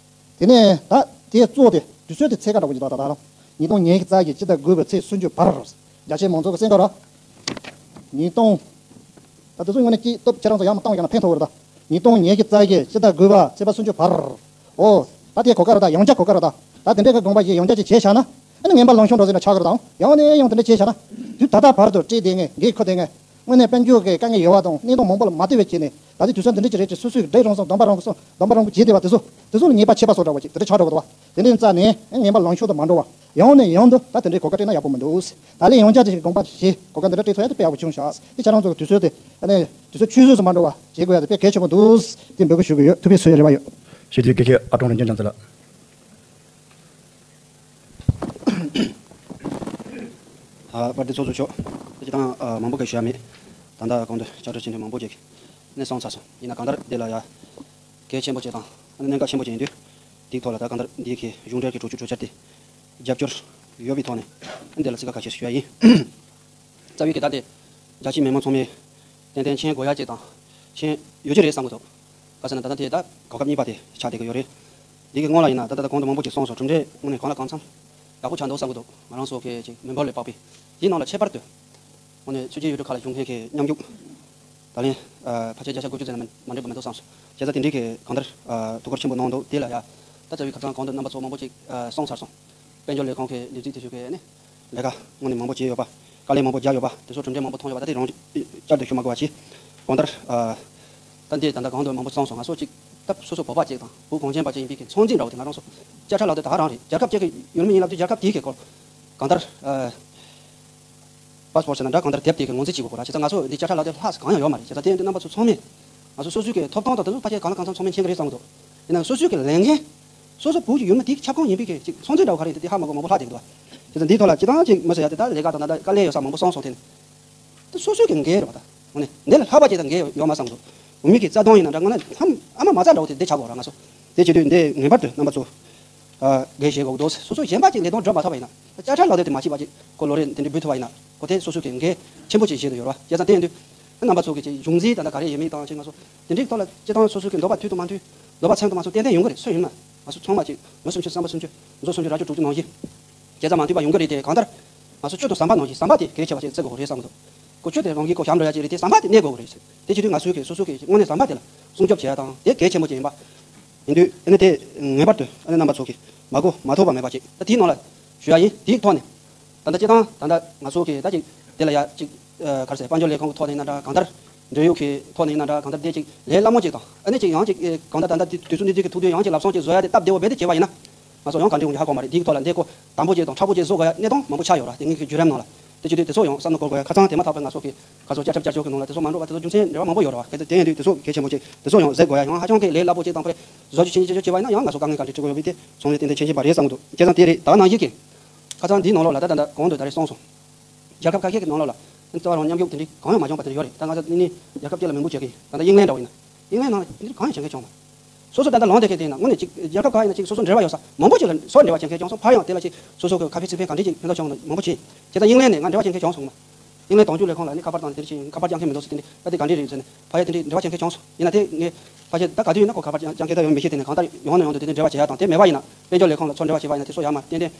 དེ་ནས་ད་དེ་གཙོ་དེ་དུས་ཚོད་དེ་ཚད་བཀག་འདྲ་པོ་ཅིག་ད་ད་ད་རང་ཉིས་སྟོང་ཉི་ཤུ་རྩ་བརྒྱད་ཕྱི་ཟླ་དགུ་པའི་ཚེས་སུམ་ཅུ་བར། རྒྱ་ཆེའི་མང་ཚོགས་ཀྱི་གསན་གོ་ར། ཉིས་སྟོང་། ད་དེ་ཚོ་དངོས་གནས་སྐྱིད་སྟོབས་ཁྱེད་རང་ཚོ་ཡར་མར་བཏང་ཡོང་ན་ཕན་ཐོགས་རེད་ད། ཉིས་སྟོང་ཉི་ཤུ་རྩ་བརྒྱད་ཕྱི་ཟླ་དགུ་པ་ཚེས་པ་སུམ་ཅུ་བར། ཨོ། ད་དེ་གོ་སྐབས་རེད་ད། ཡང་བསྐྱར་གོ་སྐབས་རེད་ད། ད་དེ་འདྲའི་གི་དགོངས་པ་བཞེས་ཡང་བསྐྱར་ཅིག་བྱས་བཞག་ན། ཨ་ནི་ངན་པ་ལངས་ཕྱོགས་འགྲོ་ཟེར་ན་ཆགས་ཀྱི་རེད་ད། ཡང་ནས་ཡང་དེ་འདྲ་བྱས་བཞག་ན། དུས་ད་ལྟ་བར་དུ་བྲེལ་བསྡད་མཁན། འགན་འཁུར་བསྡད་མཁན། དངོས་གནས་དཔལ་འབྱོར་གྱི་དཀའ་ངལ་ཡོད་པ་དང་གནས་སྟངས་མང་པོ་ལ་མ་ལྟོས་པའི་ཆ་ནས། ད་ལྟའི་དུས་ཚོད་འདི་འདྲ་ཅིག་རེད་ཅེས་སོ་སོས་བགྲེས་རང་སོང་སྡོམ་པ་རང་སོང་སྡོམ་པ་རང་པོ་བྱས་བསྡད་པ་དེ་ཚོ། དེ་ཚོ་ལ་ཉེས་པ་ཆད་པ་བཟོ་འདྲ་བ་ཅིག་དེ་འདྲ་ཆགས་འགྲོ་གི་འདུག་བ། དེ་འདྲ་ཡིན་ཙང་ནས་ངན་པ་ལངས་ཕྱོགས་དུ་མ་འགྲོ་བ། ཡང་ནས་ཡང་དུ་ད་དེ་འདྲའི་གོ་སྐབས་སྤྲད་ན་ཡག་པོ་མི་འདུག་ད་ལན་ཡང་བསྐྱར་དེ་ཞིག་དགོངས་པ་བཞེས། གོ་སྐབས་འདི་འདྲ་སྤྲད་ཐུབ་ཡ་དེ་དཔེ་ཡག་པོ་བྱུང་ཤག་དེ་ཁྱེད་རང་ཚོ་གི་དུས་ཚོད་དེ་ཨ་ནི་དུས་ཚོད་ཆུད་ཟོས་སུ་མ་འགྲོ་བ་བྱེད་དགོས་ཡ་དེ་དཔེ་གལ་ཆེན་པོ་འདུག་དེ་འབོད་སྐུལ་ཞུ་གི་ཡོད། ཐུགས་ཕན་གསོས་ཡ་རེ་བ་ཡོད། ཞུ་དུས་དགེ་བཤེས་ཨ་ཀྲོང་རིན་ཆེན་བྱམས་བརྩེ་ལགས། ཨ་པར་ཏི་ཚོགས་གཙོ་མཆོག་སྤྱིར་བཏང་ཨ་མང་པོ་གི་ཞུ་ཡ་མེད། ད་ལྟ་གོང་དུ་བཅར་འདྲི་བྱེད་མཁན་མང་པོ་ཅིག་ནས་གསུངས་ཚར་སོང་། ཡིན་ན་གང་ལྟར་འདི་ལ་ཡ་གལ་ཆེན་པོ་ཅིག་དང་ཨ་ནི་གནད་འགག་ཆེན་པོ་ཅིག་ཡིན་དུས། དེའི་ཐོག་ལ་ད་གང་ལྟར་འདིའི་གི་གཞུང་འབྲེལ་གྱི་གྲོས་ཆོད་གྲོས་འཆར་དེ་རྒྱབ་སྐྱོར་ཡོད་པའི་ཐོག་ནས་འདི་ལ་ཚིག་ཁ་ཁ་ཤས་ཞུ་ཡ་ཡིན། རྩ་བའི་གི་ད་དེ་རྒྱ་ཆེའི་མི་མང་ཚང་མས་ཏན་ཏན་མཁྱེན་དགོས་ཡ་ཅིག་དང་མཁྱེན་ཡོད་ཀྱི་རེད་བསམ་གི་འདུག་ག་ཟེར་ན་ད་ལྟ་དེ་ད་གོ་སྐབས་གཉིས་པ་དེ་ཆགས་བསྡད་ཀྱི་ཡོད་རེད། འདི་གི་སྔོན་ལ་ཡིན་ན་ད་ལྟ་ད་གོང་དུ་མང་པོ་ཅིག་གསུངས་སོང་། གྲུབ་འབྲས་དངོས་གནས་གང་ལ་གང་འཚམ་ཡག་པོ་ཆགས་འདུག་བསམ་གི་འདུག་ང་རང་ཚོ་གི་ཅིག་མི་འབོར་ལས་དཔག་པའི་དེའི་ནང་ལ་ཁྱད་པར་དུ་དངོས་གནས་ཕྱི་རྒྱལ་ཡུལ་གྲུ་ཁག་ལ་བཞུགས་མཁན་གྱི་མཉམ་རྒྱུག་ད་ལན་ཕལ་ཆེར་བརྒྱ་ཆ་དགུ་བཅུ་ཙམ་ལས་མ་འགྲོ་བ་མི་འདུག་བསམ་སོང་། བྱས་ཙང་དེ་འདྲའི་གི་གང་ལྟར་ཐུགས་ཁུར་ཆེན་པོ་གནང་འདུག་དེ་ལ་ཡ་ད་རྩ་བའི་ཁ་སང་གོང་དུ་རྣམ་པ་ཚོ་མང་པོ་ཅིག་གསུངས་ཚར་སོང་། དཔལ་འབྱོར་ལས་ཁུངས་ཀྱི་ལས་བྱེད་དེ་ཚོ་གིས་ནི་ལས་ཀ་དངོས་གནས་མང་པོ་བྱས་ཡོད་པ། དཀའ་ལས་མང་པོ་བརྒྱབ་ཡོད་པ། དེ་ཚོ་གྲུབ་འབྲས་མང་པོ་ཐོན་ཡོད་པ། ད་དེ་རང་བསྐྱར་དུ་ཞུ་མ་དགོས་པ་བྱས། གང་ལྟར་ཨ་ད་འདི་ད་ལྟ་གོང་དུ་མང་པོ་གསུངས་སོང་། ང་ཚོ་ཅིག་ད་སོ་སོ་བོད་པ་ཅིག་དང་བོད་གངས་ཅན་པ་ཅིག་ཡིན་པའི་གི་ཚོད་འཛིན་འདྲ་བོ་དེ་ང་རང་ཚོ་དཔྱ་ཁྲལ་ལག་དེབ་ད་ག་རང་རེད། རྒྱལ་ཁབ་ཅིག་གི་ཡུལ་མི་ཡིན་ལབ་དུས་རྒྱལ་ཁབ་དེའི་གི་སྐོར་གང་ལྟར་ཨ་པ་སི་པོར་ཊི་ཟེར་ན་འདྲ། གང་ལྟར་དེབ་དེ་གི་ངོས་འཛིན་བྱེད་དགོས་ར། བྱས་ཙང་ང་ཚོ་འདི་དཔྱ་ཁྲལ་ལག་དེབ་ལྷག་ཙམ་གང་ཡང་ཡོད་མ་རེད། བྱས་ཙང་དེ་འདི་རྣམ་པ་ཚོ་ཚང་མས་ང་ཚོ་སོ་སོའི་གི་ཐོབ་ཐང་དང་དེ་ཚོ་ཕལ་ཆེར་གང་ལ་གང་འཚམ་ཚང་མས་མཁྱེན་གི་རེད་བསམ་གི་འདུག་ཡིན་ནའང་སོ་སོའི་གི་ལས་འགན་སོ་སོ་བོད་ཀྱི་ཡུལ་མི་དེའི་ཁྱབ་ཁོངས་ཡིན་པའི་གི་ཅིག་ཚོད་འཛིན་འདྲ་བོ་ག་རེ་ཡིན་དེ་དེ་ཧ་མ་གོ་མང་པོ་ལྷག་བསྡད་ཀྱི་འདུག་བྱས་ཙང་འདིའི་ཐོག་ལ་སྤྱིར་བཏང་ཅིག་མི་ཟེར་ཡ་དེ་ད་ལས་ཀ་དང་ད་ལྟ་དཀའ་ལས་ཡོད་ས་མང་པོ་གསུངས་སོང་། དེ་ནི་དེ་སོ་སོའི་གི་འགན་རེད་པ། ད་དངོས་གནས་འདི་ལས་ལྷག་པ་ཅིག་ད་འགན་ཡོད་མ་བསམ་གི་འདུག་བོད་མི་གི་རྩ་དོན་ཡིན་ན་འདྲ། དངོས་གནས་ཧམ་ཨ་མ་མ་རྩ་འདྲ་བོ་དེ་འདི་ཆགས་དགོས་ར་ང་ཚོ། དེ་བྱེད་དུས་འདི་ངེས་པར་དུ་རྣམ་པ་ཚོ་ཨ་འགན་བཞེས་དགོས་ཀྱི་འདུག་སོ་སོ་གཞན་པ་ཅིག་ལས་དོན་སྒྲུབ་མ་ཐུབ་པ་ཡིན་ན། ད་དཔྱ་ཁྲལ་ལག་དེབ་དེ་མ་བྱས་པ་ཅིག་ཁོ་ལོ་རེ་དེ་འདྲའི་འབུལ་ཐུབ་པ་ཡིན་ན། ཁོ་དེ་སོ་སོ་གི་འགན་ཆེན་པོ་ཅིག་བཞེས་བསྡད་ཡོད་རེད་པ། བྱས་ཙང་དེ་ཡིན་དུས་རྣམ་པ་ཚོ་གི་ཅིག་གཞུང་འཛིན་ད་ལྟ་ག་རེ་ཡོད་མེད་དང་ཅིག་ང་ཚོ་དེ་འདྲའི་ཐོག་ལ་སྤྱིར་བཏང་སོ་སོ་གི་འདོད་པ་མཐུན་དང་མ་མཐུན། འདོད་པ་ཚིམ་དང་མ་ཚིམ་ཏན་ཏན་ཡོང་གི་རེད། སུ་ཡིན་ན་ང་ཚོ་ཚང་མ་ཅིག་མི་སུམ་ཅུ་བསམ་པ་སུམ་ཅུ། མི་ཚོགས་སུམ་ཅུ་ར་ཅོ་དྲུག་ཅུ་ནང་བཞིན། བྱས་ཙང་མ་མཐུན་པ་ཡོང་གི་རེད་དེ། གང་ལྟར་ང་ཚོ་སྤྱོད་དང་ཟམ་པ་ནང་བཞིན་ཟམ་པ་དེ་གལ་ཆེ་བ་ཅིག་བརྩི་དགོས་རེད་བསམ་གི་འདུག་ཁོ་སྤྱོད་དེ་རང་གིས་ཁོ་ཞབས་འགྲོ་ཡ་ཅིག་རེད་དེ། ཟམ་པ་དེ་གནས་དགོས་རེད། དེ་བྱེད་དུས་ང་ཚོའི་གི་སོ་སོ་གི་དངོས་གནས་ཟམ་པ་དེ་ལ་སྲུང་སྐྱོབ་བྱེད་ཡ་དང་དེ་གལ་ཆེན་པོ་ཅིག་ཡིན་པ། ཡིན་དུས་ཨ་ནི་དེ་ངེས་པར་དུ་ཨ་ནི་རྣམ་པ་ཚོ་གིས་མ་གོ་མ་ཐོས་པ་མེད་པ་ཅིག་ད་དེའི་ནང་ལ་ཞུ་ཡ་ཡིན། དེའི་ཐོག་ནས་ད་ལྟ་སྤྱིར་བཏང་ད་ལྟ་ང་ཚོ་གི་ད་ཅིག་དེ་ལ་ཡ་ཅིག་ག་རེ་ཟེར། དཔལ་འབྱོར་ལས་ཁུངས་ཀྱི་ཐོག་ནས་ཡིན་ན་འདྲ། གང་ལྟར་ འབྲེལ་ཡོད་ཀྱི་ཐོག་ནས་ཡིན་ན་འདྲ། གང་ལྟར་དེ་ཅིག་ལས་སླ་མོ་ཅིག་དང་། ཨ་ནི་ཅིག་ཡང་ཅིག་ཨེ་གང་ལྟར་ད་ལྟ་དུས་ཚོད་འདི་དུས་ཀྱི་ཐུག་དུས་ཡང་ཅིག་ལབ་སོང་ཅིག་བཟོ་ཡ་དེ་སྟབས་བདེ་བོ་རྦད་དེ་བྱས་པ་ཡིན་ན། ང་ཚོ་ཡང་ག་འདྲ་ཡོང་ཡ་ཧ་གོ་མ་རེད། འདིའི་ཐོག་ལ་འདི་ཁོ་དམ་པོ་ཅིག་དང་མཁྲེགས་པོ་ཅིག་བཟོ་དགོས་ཡ་གནས་སྟངས་མང་པོ་ཆགས་ཡོད་ར། དེ་ངེད་ཀྱི་བརྒྱུད་རིམ་ནང་ལ། དེ་བྱེད་དུས་དེ་ཚོ་ཡང་བསམ་བློ་འཁོར་དགོས་ཡ། ཁ་སང་དེ་མ་ཐག་པའི་ང་ཚོ་གི་ག་ཚོད་བསྐྱར་ཁྱབ་བསྐྱར་བཅོས་ཀྱི་ནང་ལ་དེ་ཚོ་མ་འགྲོ་བ་དེ་ཚོ་རྒྱུ་མཚན་འབྲེལ་བ་མང་པོ་ཡོད་ར་བ། གལ་ཏེ་དེ་ཡིན་དུས་དེ་ཚོ་གལ་ཆེན་པོ་ཅིག་དེ་ཚོ་ཡང་ཟད་དགོས་ཡ། ཡང་ཧ་ཅང་གི་ལས་སླ་པོ་ཅིག་དང་ཁོ་རེ་བཟོ་བཅོས་ཆེན་ཆེན་བྱེད་བྱེད་བྱེད་པ་ཡིན་ན་ཡང་ང་ཚོ་དཀའ་ངལ་ག་འདྲ་འཕྲད་ཀྱི་ཡོད་པས་དེ་ཚོང་ལས་ཏན་ཏན་ཆེན་ཆེན་པ་རེད་བསམ་གྱི་འདུག་བྱས་ཙང་དེ་རེད། ད་ནང་བཞིན་གྱི་ཁ་སང་འདིའི་ནང་ལོགས་ལ་ད་ད་ལྟ་གོང་དུ་ད་རེས་གསུངས་སོང་། རྒྱལ་ཁབ་ཁ་ཤས་ཀྱི་ནང་ལོགས་ལ་ཨ་ནི་རྩ་བ་རང་མཉམ་ཞུགས་དེ་འདྲའི་གང་ཡང་མ་བྱུང་བ་དེ་འདྲ་ཡོད་རེད། ད་ང་ཚོ་ནི་ནི་རྒྱལ་ཁབ་གཅིག་ལ་མིང་པོ་བྱེད་ཀྱི་ཡིན། ད་ལྟ་དབྱིན་ལན་འདྲ་བོ་ཡིན་ན། དབྱིན་ལན་ནང་ལ་དེ་འདྲའི་གང་ཡང་བྱེད་མཁན་བྱུང་མ། སོ་སོ་ད་ལྟ་ལོང་དེ་གས་དེ་ཡིན་ན་དངོས་གནས་ཅིག་རྒྱལ་ཁབ་ཁག་ཡིན་ན་ཅིག་སོ་སོ་འབྲེལ་བ་ཡོད་ས་མང་པོ་ཅིག་ལ་སོ་སོ་འབྲེལ་བ་བྱེད་མཁན་བྱུང་སོང་། ཕར་ཡང་དེ་ལ་ཅིག་སོ་སོ་གི་ཁ་ཕྱེ་ཚིག་ཕན་ག་འདྲ་ཅིག་ཕན་ཐོགས་བྱུང་མང་པོ་བྱས། བྱས་ཙང་དབྱིན་ལན་ནས་ང་འབྲེལ་བ་བྱེད་མཁན་བྱུང་སོང་མ། དབྱིན་ལན་དོན་གཅོད་ལས་ཁུངས་ལ་ནི་ཁ་པར་དང་དེ་འདྲ་ཅིག་ཁ་པར་རྒྱག་མཁན་མི་འདུག་ཟེར། དེ་འདྲ་ད་དེ་ག་འདྲ་རེད་ཟེར་ནས་ཕར་ཡང་དེ་འདྲའི་འབྲེལ་བ་བྱེད་མཁན་བྱུང་སོང་། ཡིན་ན་དེ་ངས་ཕར་ཕྱིན་ད་ག་དུས་ཡིན་ན་ཁོ་ཁ་པར་རྒྱག་མཁན་ད་ཡོང་མི་ཤེས། དེ་ནས་གང་ལྟར་ཡོང་ན་ཡོང་དུས་དེ་འདྲའི་འབྲེལ་བ་བྱེད་ཡ་དང་། དེ་མེད་པ་ཡིན་ན་དཔལ་འབྱོར་ལས་ཁུངས་ལ་ཚུར་འབྲེལ་བ་བྱེད་པ་ཡིན་ན་དེ་སོ་ཡག་མ་རེད། ཏན་ཏན་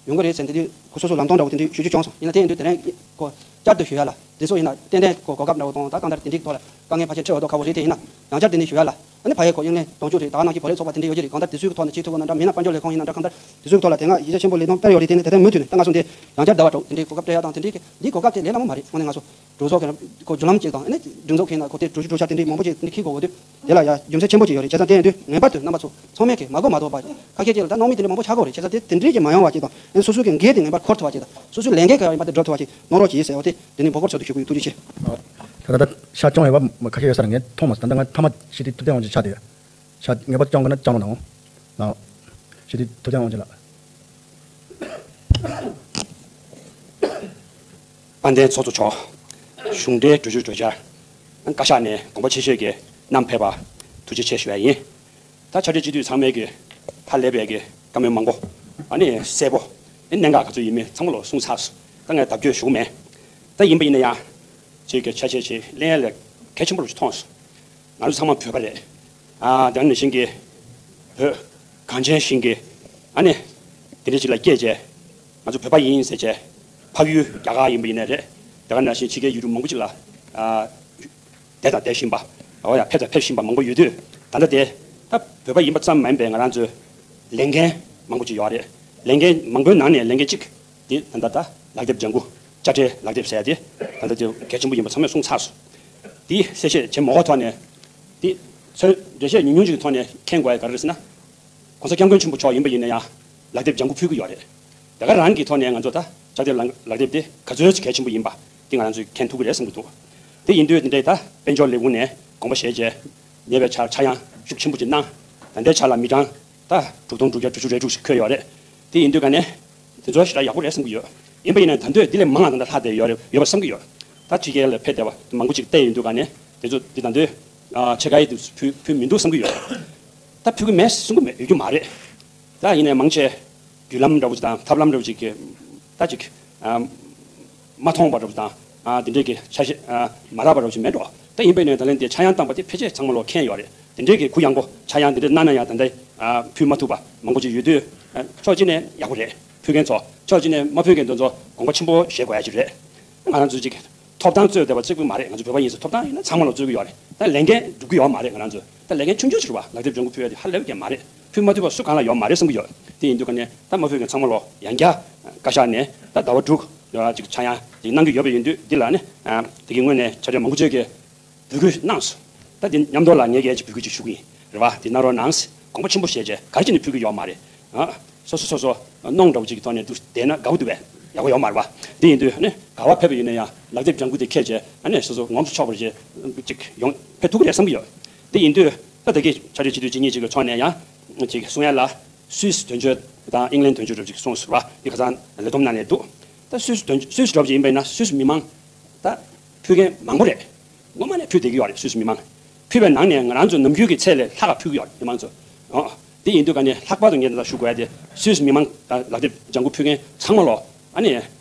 ཡོང་གི་རེད་ཟེར་ནས་དེ་དུས་ཁོ་སོ་སོ་ལམ་སྟོན་འདྲ་བོ་དེ་འདྲའི་ཞུ་རྒྱུ་བྱུང་སོང་། ཡིན་ན་དེ་ཡིན་དུས་དེ་རིང་ཁོ་བསྐྱར་དུ་ཞུ་ཡ་ལ་དེ་ཚོ་ཡིན་ན་ཏན་ཏན་ཁོ་གོ་སྐབས་འདྲ་བོ་དང་། ད་གང་ལྟར་དེ་འདྲའི་ཐོག་ལ་དཀའ་ངལ་ཕལ་ཆེར་འཕྲད་འོས་ཐོག་ཁག་པོ་རེད། དེ་ཡིན་ན་ཡང་བསྐྱར་དེ་ནས་ཞུ་ཡ་ལ། ཨ་ནི་ཕ་ཡུལ་ཁོ་དབྱིན་ལན་དོན་གཅོད་རེད། ད་ག་ནང་བཞིན་བོད་རིགས་ཚོགས་པ་དེ་འདྲ་ཡོད་ཀྱི་རེད། གང་ལྟར་དེ་ཚོའི་ཐོག་ནས་བྱེད་ཐུབ་ཀྱི་ན་འདྲ། མིན་ན་དཔལ་འབྱོར་ལས་ཁུངས་ཡིན་ན་འདྲ། གང་ལྟར་དེ་ཚོའི་ཐོག་ལ་དེ་སྔ་ཡིག་ཆ་ཆེན་པོ་ལས་དོན་སྤེལ་ཡོད་རེད། དེ་ནས་ད་ལྟ་མུ་མཐུད་ནས་ད་ང་གསུངས་ཏེ་ཡང་བསྐྱར་ཟླ་བ་དྲུག་དེ་འདྲའི་གོ་སྐབས་སྤྲད་ཡ་དང་། དེ་འདྲའི་གི་འདིའི་གོ་སྐབས་དེ་ལས་སླ་མོ་མ་རེད། དངོས་གནས་ང་ཚོ་གྲོས་ཚོགས་ཀྱི་ཁོ་རྒྱུ་ལམ་གཅིག་དང་། ཨ་ནི་སྒྲིག་འཛུགས་ཁེ་ན་ཁོ་དེ་གྲོས་གཞི་གྲོས་འཆར་དེ་འདྲའི་མང་པོ་ཅིག་འདི་འཁྱེར་དགོས་དགོས་དུས་དེ་ལ་ཡ་རྒྱུ་མཚན་ཆེན་པོ་ཅིག་ཡོད་རེད། བྱས་ཙང་དེ་ཡིན་དུས་ངེས་པར་དུ་རྣམ་པ་ཚོ་ཚང་མས་གི་མ་གོ་མ་ཐོག་པ་ཁ་ཤས་ཅིག་ལ་ད་གནང་མི་དེ་འདྲ་མང་པོ་ཆགས་ཀྱི་ཡོད་རེད། བྱས་ཙང་དེ་དེ་འདྲའི་གི་མ་ཡོང་བ་ཅིག་དང་། ཨ་ནི་སོ་སོའི་གི་འགན་དེ་ངེས་པར་འཁུར་ཐུབ་པ་ཅིག་དང་། སོ་སོའི་ལས་འགན་ག་ཡོད་པ་དེ་སྒྲུབ་ཐུབ་པ་ཅིག་གནང་རོགས་གྱིས་ཟེར་བ་དེ་དེ་ནི་འབོད་སྐུལ་ཞུ་ཐུབ་ཀྱི་ཡོད། ཐུགས་རྗེ་ཆེ། ད་ལྟ་ཤག་སྐྱོང་ཡོད་པ་ཁ་ཤས་ཡོད་ས་ལ་ངས་མཐོང་མ་སོང་། ད་ལྟ་ང་མཐའ་མ་ཞི་བདེ་ཐུབ་བསྟན་དབང་ཆེན་ཆགས་བསྡད་ཡོད། ཤག་ངེས་པར་སྐྱོང་དགོས་ན་སྐྱོང་རོགས་གནང་། ལགས། ཞི་བདེ་ཐུབ་བསྟན་དབང་ཆེན་ལགས། དཔལ་ལྡན་ཚོགས་གཙོ་མཆོག་གཞུང་འབྲེལ་གྲོས་ཆོད་གྲོས་འཆར་བཀའ་ཤག་ནས་དགོངས་པ་ཆེ་ཤོས་ཀྱིས་བསྣམས་ཕེབས་པར་ཐུགས་རྗེ་ཆེ་ཞུ་ཡ་ཡིན། ད་ཕྱག་སྦྲེལ་སྤྱི་འཐུས་ཚང་མས་ཀྱི་ཧ་ལས་པའི་ཀྱི་བཀའ་མོལ་མང་པོ། ཨ་ནི་གསལ་པོ། ཨ་ནི་གནད་འགག་ག་ཚོད་ཡིན་མིན་ཚང་མ་ལོ་གསུངས་ཚར་སོང་། ད་ངས་བརྡ་བརྒྱུད་ཞུ་གི་མེད། ད་ཡིན་པ་ཡིན་ན་ཡང་ཁྱེད་ཀྱི་ཆ་ཤས་ཤིག་གླེང་ཡ་ལ་གལ་ཆེན་པོ་རུ་ཞིག་མཐོང་སོང་། ང་ཚོ་ཚང་མ་བོད་པ་རེད། ཨ་དེ་ནང་བཞིན་གྱི་བོད་གངས་ཅན་ཞིང་གི་ཨ་ནི་དེ་འདྲ་ཞིག་ལ་སྐྱེས་བྱས། ང་ཚོ་བོད་པ་ཡིན་ཟེར་བྱས་ཕ་ཡུལ་རྒྱ་གར་ཡིན་པ་ཡིན་ནའི་རེད། དེ་ག་ནང་བཞིན་ཕྱི་རྒྱལ་ཡུལ་གྲུ་མང་པོ་ཅིག་ལ་ཨ་བསྡད་དང་བསྡད་བཞིན་པ། འོ་ཡ་ཕེབས་དང་ཕེབས་བཞིན་པ་མང་པོ་ཡོད་དུས། ད་ལྟ་དེ་ད་བོད་པ་ཡིན་པ་ཙམ་མ་ཡིན་པའི་ང་རང་ཚོའི་ལས་འགན་མང་པོ་ཅིག་ཡོད་རེད། ལས་འགན་མང་པོའི་ནང་ནས་ལས་འགན་གཅིག་དེ་ད་ལྟ་ད་ལག་དེབ་ལྗང་གུ་དཔྱ་ཁྲལ་ལག་དེབ་ཟེར་ཡ་དེ་ད་ལྟ་དེ་གལ་ཆེན་པོ་ཡིན་པ་ཚང་མས་གསུངས་ཚར་སོང་། དེ་གསལ་བཤད་བྱེད་མ་དགོས་ཐོག་ནས་དེ་ཚོད་འགྲེལ་བཤད་ཉུང་ཉུང་ཅིག་གི་ཐོག་ནས་མཁྱེན་དགོས་ཡ་ག་རེ་རེད་ཟེར་ན། ༸གོང་ས་༸སྐྱབས་མགོན་ཆེན་པོ་མཆོག་ཡིན་པ་ཡིན་ན་ཡང་ལག་དེབ་ལྗང་གུ་ཕུལ་གྱི་ཡོད་རེད། དེ་ག་རང་གི་ཐོག་ནས་ང་ཚོ་ད་ལྕགས་དེབ་ལག་ལག་དེབ་དེ་ག་ཚོད་ཅིག་གལ་ཆེན་པོ་ཡིན་པ་དེ་ང་རང་ཚོས་མཁྱེན་ཐུབ་ཀྱི་རེད་བསམ་གྱི་འདུག་དེ་ཡིན་དུས་དེ་འདྲའི་ད་དཔལ་འབྱོར་ལས་ཁུངས་ནས་དགོངས་པ་བཞེས་བྱས་ཉེ་བའི་ཆར་ཆག་ཡང་ཤུགས་ཆེན་པོ་ཅིག་གནང་། ད་ལྟའི་ཆར་ལ་མི་གྲངས་ད་དྲུག་སྟོང་དྲུག་བརྒྱ་དྲུག་ཅུ་རེ་དྲུག་ཞིག་འཁོད་ཡོད་རེད། དེ་ཡིན་དུས་ག་ནས་དེ་ཚོ་ཞེ་དྲག་ཡག་པོ་རེད་བསམ་གྱི་ཡོད། ཡིན་པ་ཡིན་ན་ད་འདོད་འདི་ལས་མང་ང་ད་ལྟ་ལྷག་བསྡད་ཡོད་རེད། ཡོད་པ་བསམ་གྱི་ཡོད། ད་ཕྱི་རྒྱལ་ལ་ཕེབས་བསྡད་པ་མང་པོ་ཅིག་བལྟས་ཡོང་དུས་ག་ནས་དེ་ཚོ་འདི་ད་འདོད་ཕྱེད་ཀ་ཡི་དུ་ཕུལ་ཕུལ་མི་འདུག་བསམ་གྱི་ཡོད། ད་ཕུལ་གྱི་མེད་གསུང་གི་མེད་ཡོད་རྒྱུ་མ་རེད། ད་ཡིན་ནའི་མང་ཆེ་བརྒྱུད་ལམ་འདྲ་བོ་ཅིག་དང་ཐབས་ལམ་འདྲ་བོ་ཅིག་གིས་ད་ཅིག་ཨ་མ་མཐོང་བ་འདྲ་བོ་དང་། ཨ་དེ་འདྲའི་གི་ཆ་ཤས་ཨ་མ་རག་པ་འདྲ་བོ་ཅིག་མེད་འགྲོ། ད་ཡིན་པས་ནས་ད་ལན་དེ་ཆག་ཡང་བཏང་པ་དེ་ཕལ་ཆེར་ཚང་མ་ལོ་མཁྱེན་ཡོད་རེད། དེ་འདྲའི་གི་གུ་ཡངས་པོ་ཆག་ཡང་དེ་འདྲ་གནང་ན་ཡང་ད་ལྟ་ཨ་ཕུལ་མ་ཐུབ་པ་མང་པོ་ཅིག་ཡོད་དུས། ཨ་ཕྱོགས་གཅིག་ནས་ཡག་པོ་རེད། ཕུལ་མཁན་ཚོ། ཕྱོགས་གཅིག་ནས་མ་ཕུལ་མཁན་དེ་ཚོ་དགོངས་པ་ཆེན་པོ་བཞེས་དགོས་ཡ་ཅིག་རེད། ང་རང་ཚོ་ཅིག་ཐོབ་ཐང་རྩོད་བསྡད་པ་གཅིག་པུ་མ་རེད། ང་ཚོ་བོད་པ་ཡིན་ཟེར་ཐོབ་ཐང་ཡིན་ན་ཚང་མ་ལ་རྩོད་ཀྱི་ཡོད་རེད། ད་ལས་འགན་སྒྲུབ་ཀྱི་ཡོད་མ་རེད། ང་རང་ཚོ་ད་ལས་འགན་ཆུང་ཆུང་ཞིག་རེད་བ། ལག་དེབ་ལྗང་གུ་ཕུལ་ཡ་དེ་ཧ་ལས་པ་ཅིག་མ་རེད། ཕུལ་མ་ཐུབ་པ་སུ་གང་ལ་ཡོད་མ་རེད་བསམ་གྱི་ཡོད། དེ་ཡིན་དུས་ག་ནས་ད་མ་ཕུལ་མཁན་ཚང་མ་ལོ་ཡང་བསྐྱར་བཀའ་ཤག་ནས་ད་ཟླ་བ་དྲུག་ཅིག་ཆག་ཡང་ཅིག་གནང་གི་ཡོད་པ་ཡིན་དུས། འདི་ལ་ནི་ཨ་དེ་གི་ངོས་ནས་ཕྱག་སྦྲེལ་མང་པོ་ཅིག་གིས་འབོད་སྐུལ་གནང་སོང་། ད་འདི་མཉམ་དུ་ལ་ངས་ཀྱང་ཅིག་འབོད་སྐུལ་ཅིག་ཞུ་གི་ཡིན། རེད་བ། འདི་གནང་རོགས་གནང་། དགོངས་པ་ཆེན་པོ་བཞེས་བྱས་ག་རེ་བྱས་ནས་ཕུལ་གྱི་ཡོད་མ་རེད། ཨ་སོ་སོ་སོ་སོ་གནོང་འདྲ་བོ་ཅིག་གི་ཐོག་ནས་འདུག་བསྡད་ན་དགའ་པོ་འདུག་པས། ཡག་པོ་ཡོད་མ་རེད་བ། དེ་ཡིན་དུས་ནི་ག་བ་ཕེབས་པ་ཡིན་ན་ཡང་ལག་དེབ་ལྗང་གུ་དེ་འཁྱེར་བྱས་ཨ་ནི་སོ་སོ་ངོམ་སོ་ཆོག་པ་བྱས་ཅིག་ཡོང་ཕེབས་ཐུབ་ཀྱི་རེད་བསམ་གྱི་ཡོད། དེ་ཡིན་དུས་ད་ད་གིན་ཕྱག་སྦྲེལ་སྤྱི་འཐུས་གཅིག་གཉིས་ཅིག་གི་ཕྱོགས་ནས་ཡང་ཅིག་གསུང་ཡ་ལ་སུད་སི་དོན་གཅོད་དང་ཨིང་ལན་དོན་གཅོད་འདྲ་བོ་ཅིག་གསུངས་སོང་བ། འདི་ཁ་སང་ལས་བསྡོམས་ནང་ནས་འདུག་ད་སུད་སི་དོན་སུད་སི་འདྲ་བོ་ཅིག་ཡིན་པ་ཡིན་ན་སུད་སི་མི་མང་ད་ཕུལ་མཁན་མང་པོ་རེད། སྔོན་མ་ནས་ཕུལ་བསྡད་ཀྱི་ཡོད་རེད། སུད་སི་མི་མང་ཕུལ་བའི་ནང་ནས་ང་རང་ཚོ་ནམ་རྒྱུན་གྱི་ཚད་ལས་ལྷག་ག་ཕུལ་གྱི་ཡོད་རེད། མི་མང་ཚོ། ཨོ། དེ་ཡིན་དུས་ག་ནས་ལྷག་པར་དུ་ངས་ད་ལྟ་ཞུ་དགོས་ཡ་དེ་སུད་སི་མི་མང་ད་ལག་དེབ་ལྗང་གུ་ཕུལ་མཁན་ཚང་མ་ལོ་ཨ་ནི་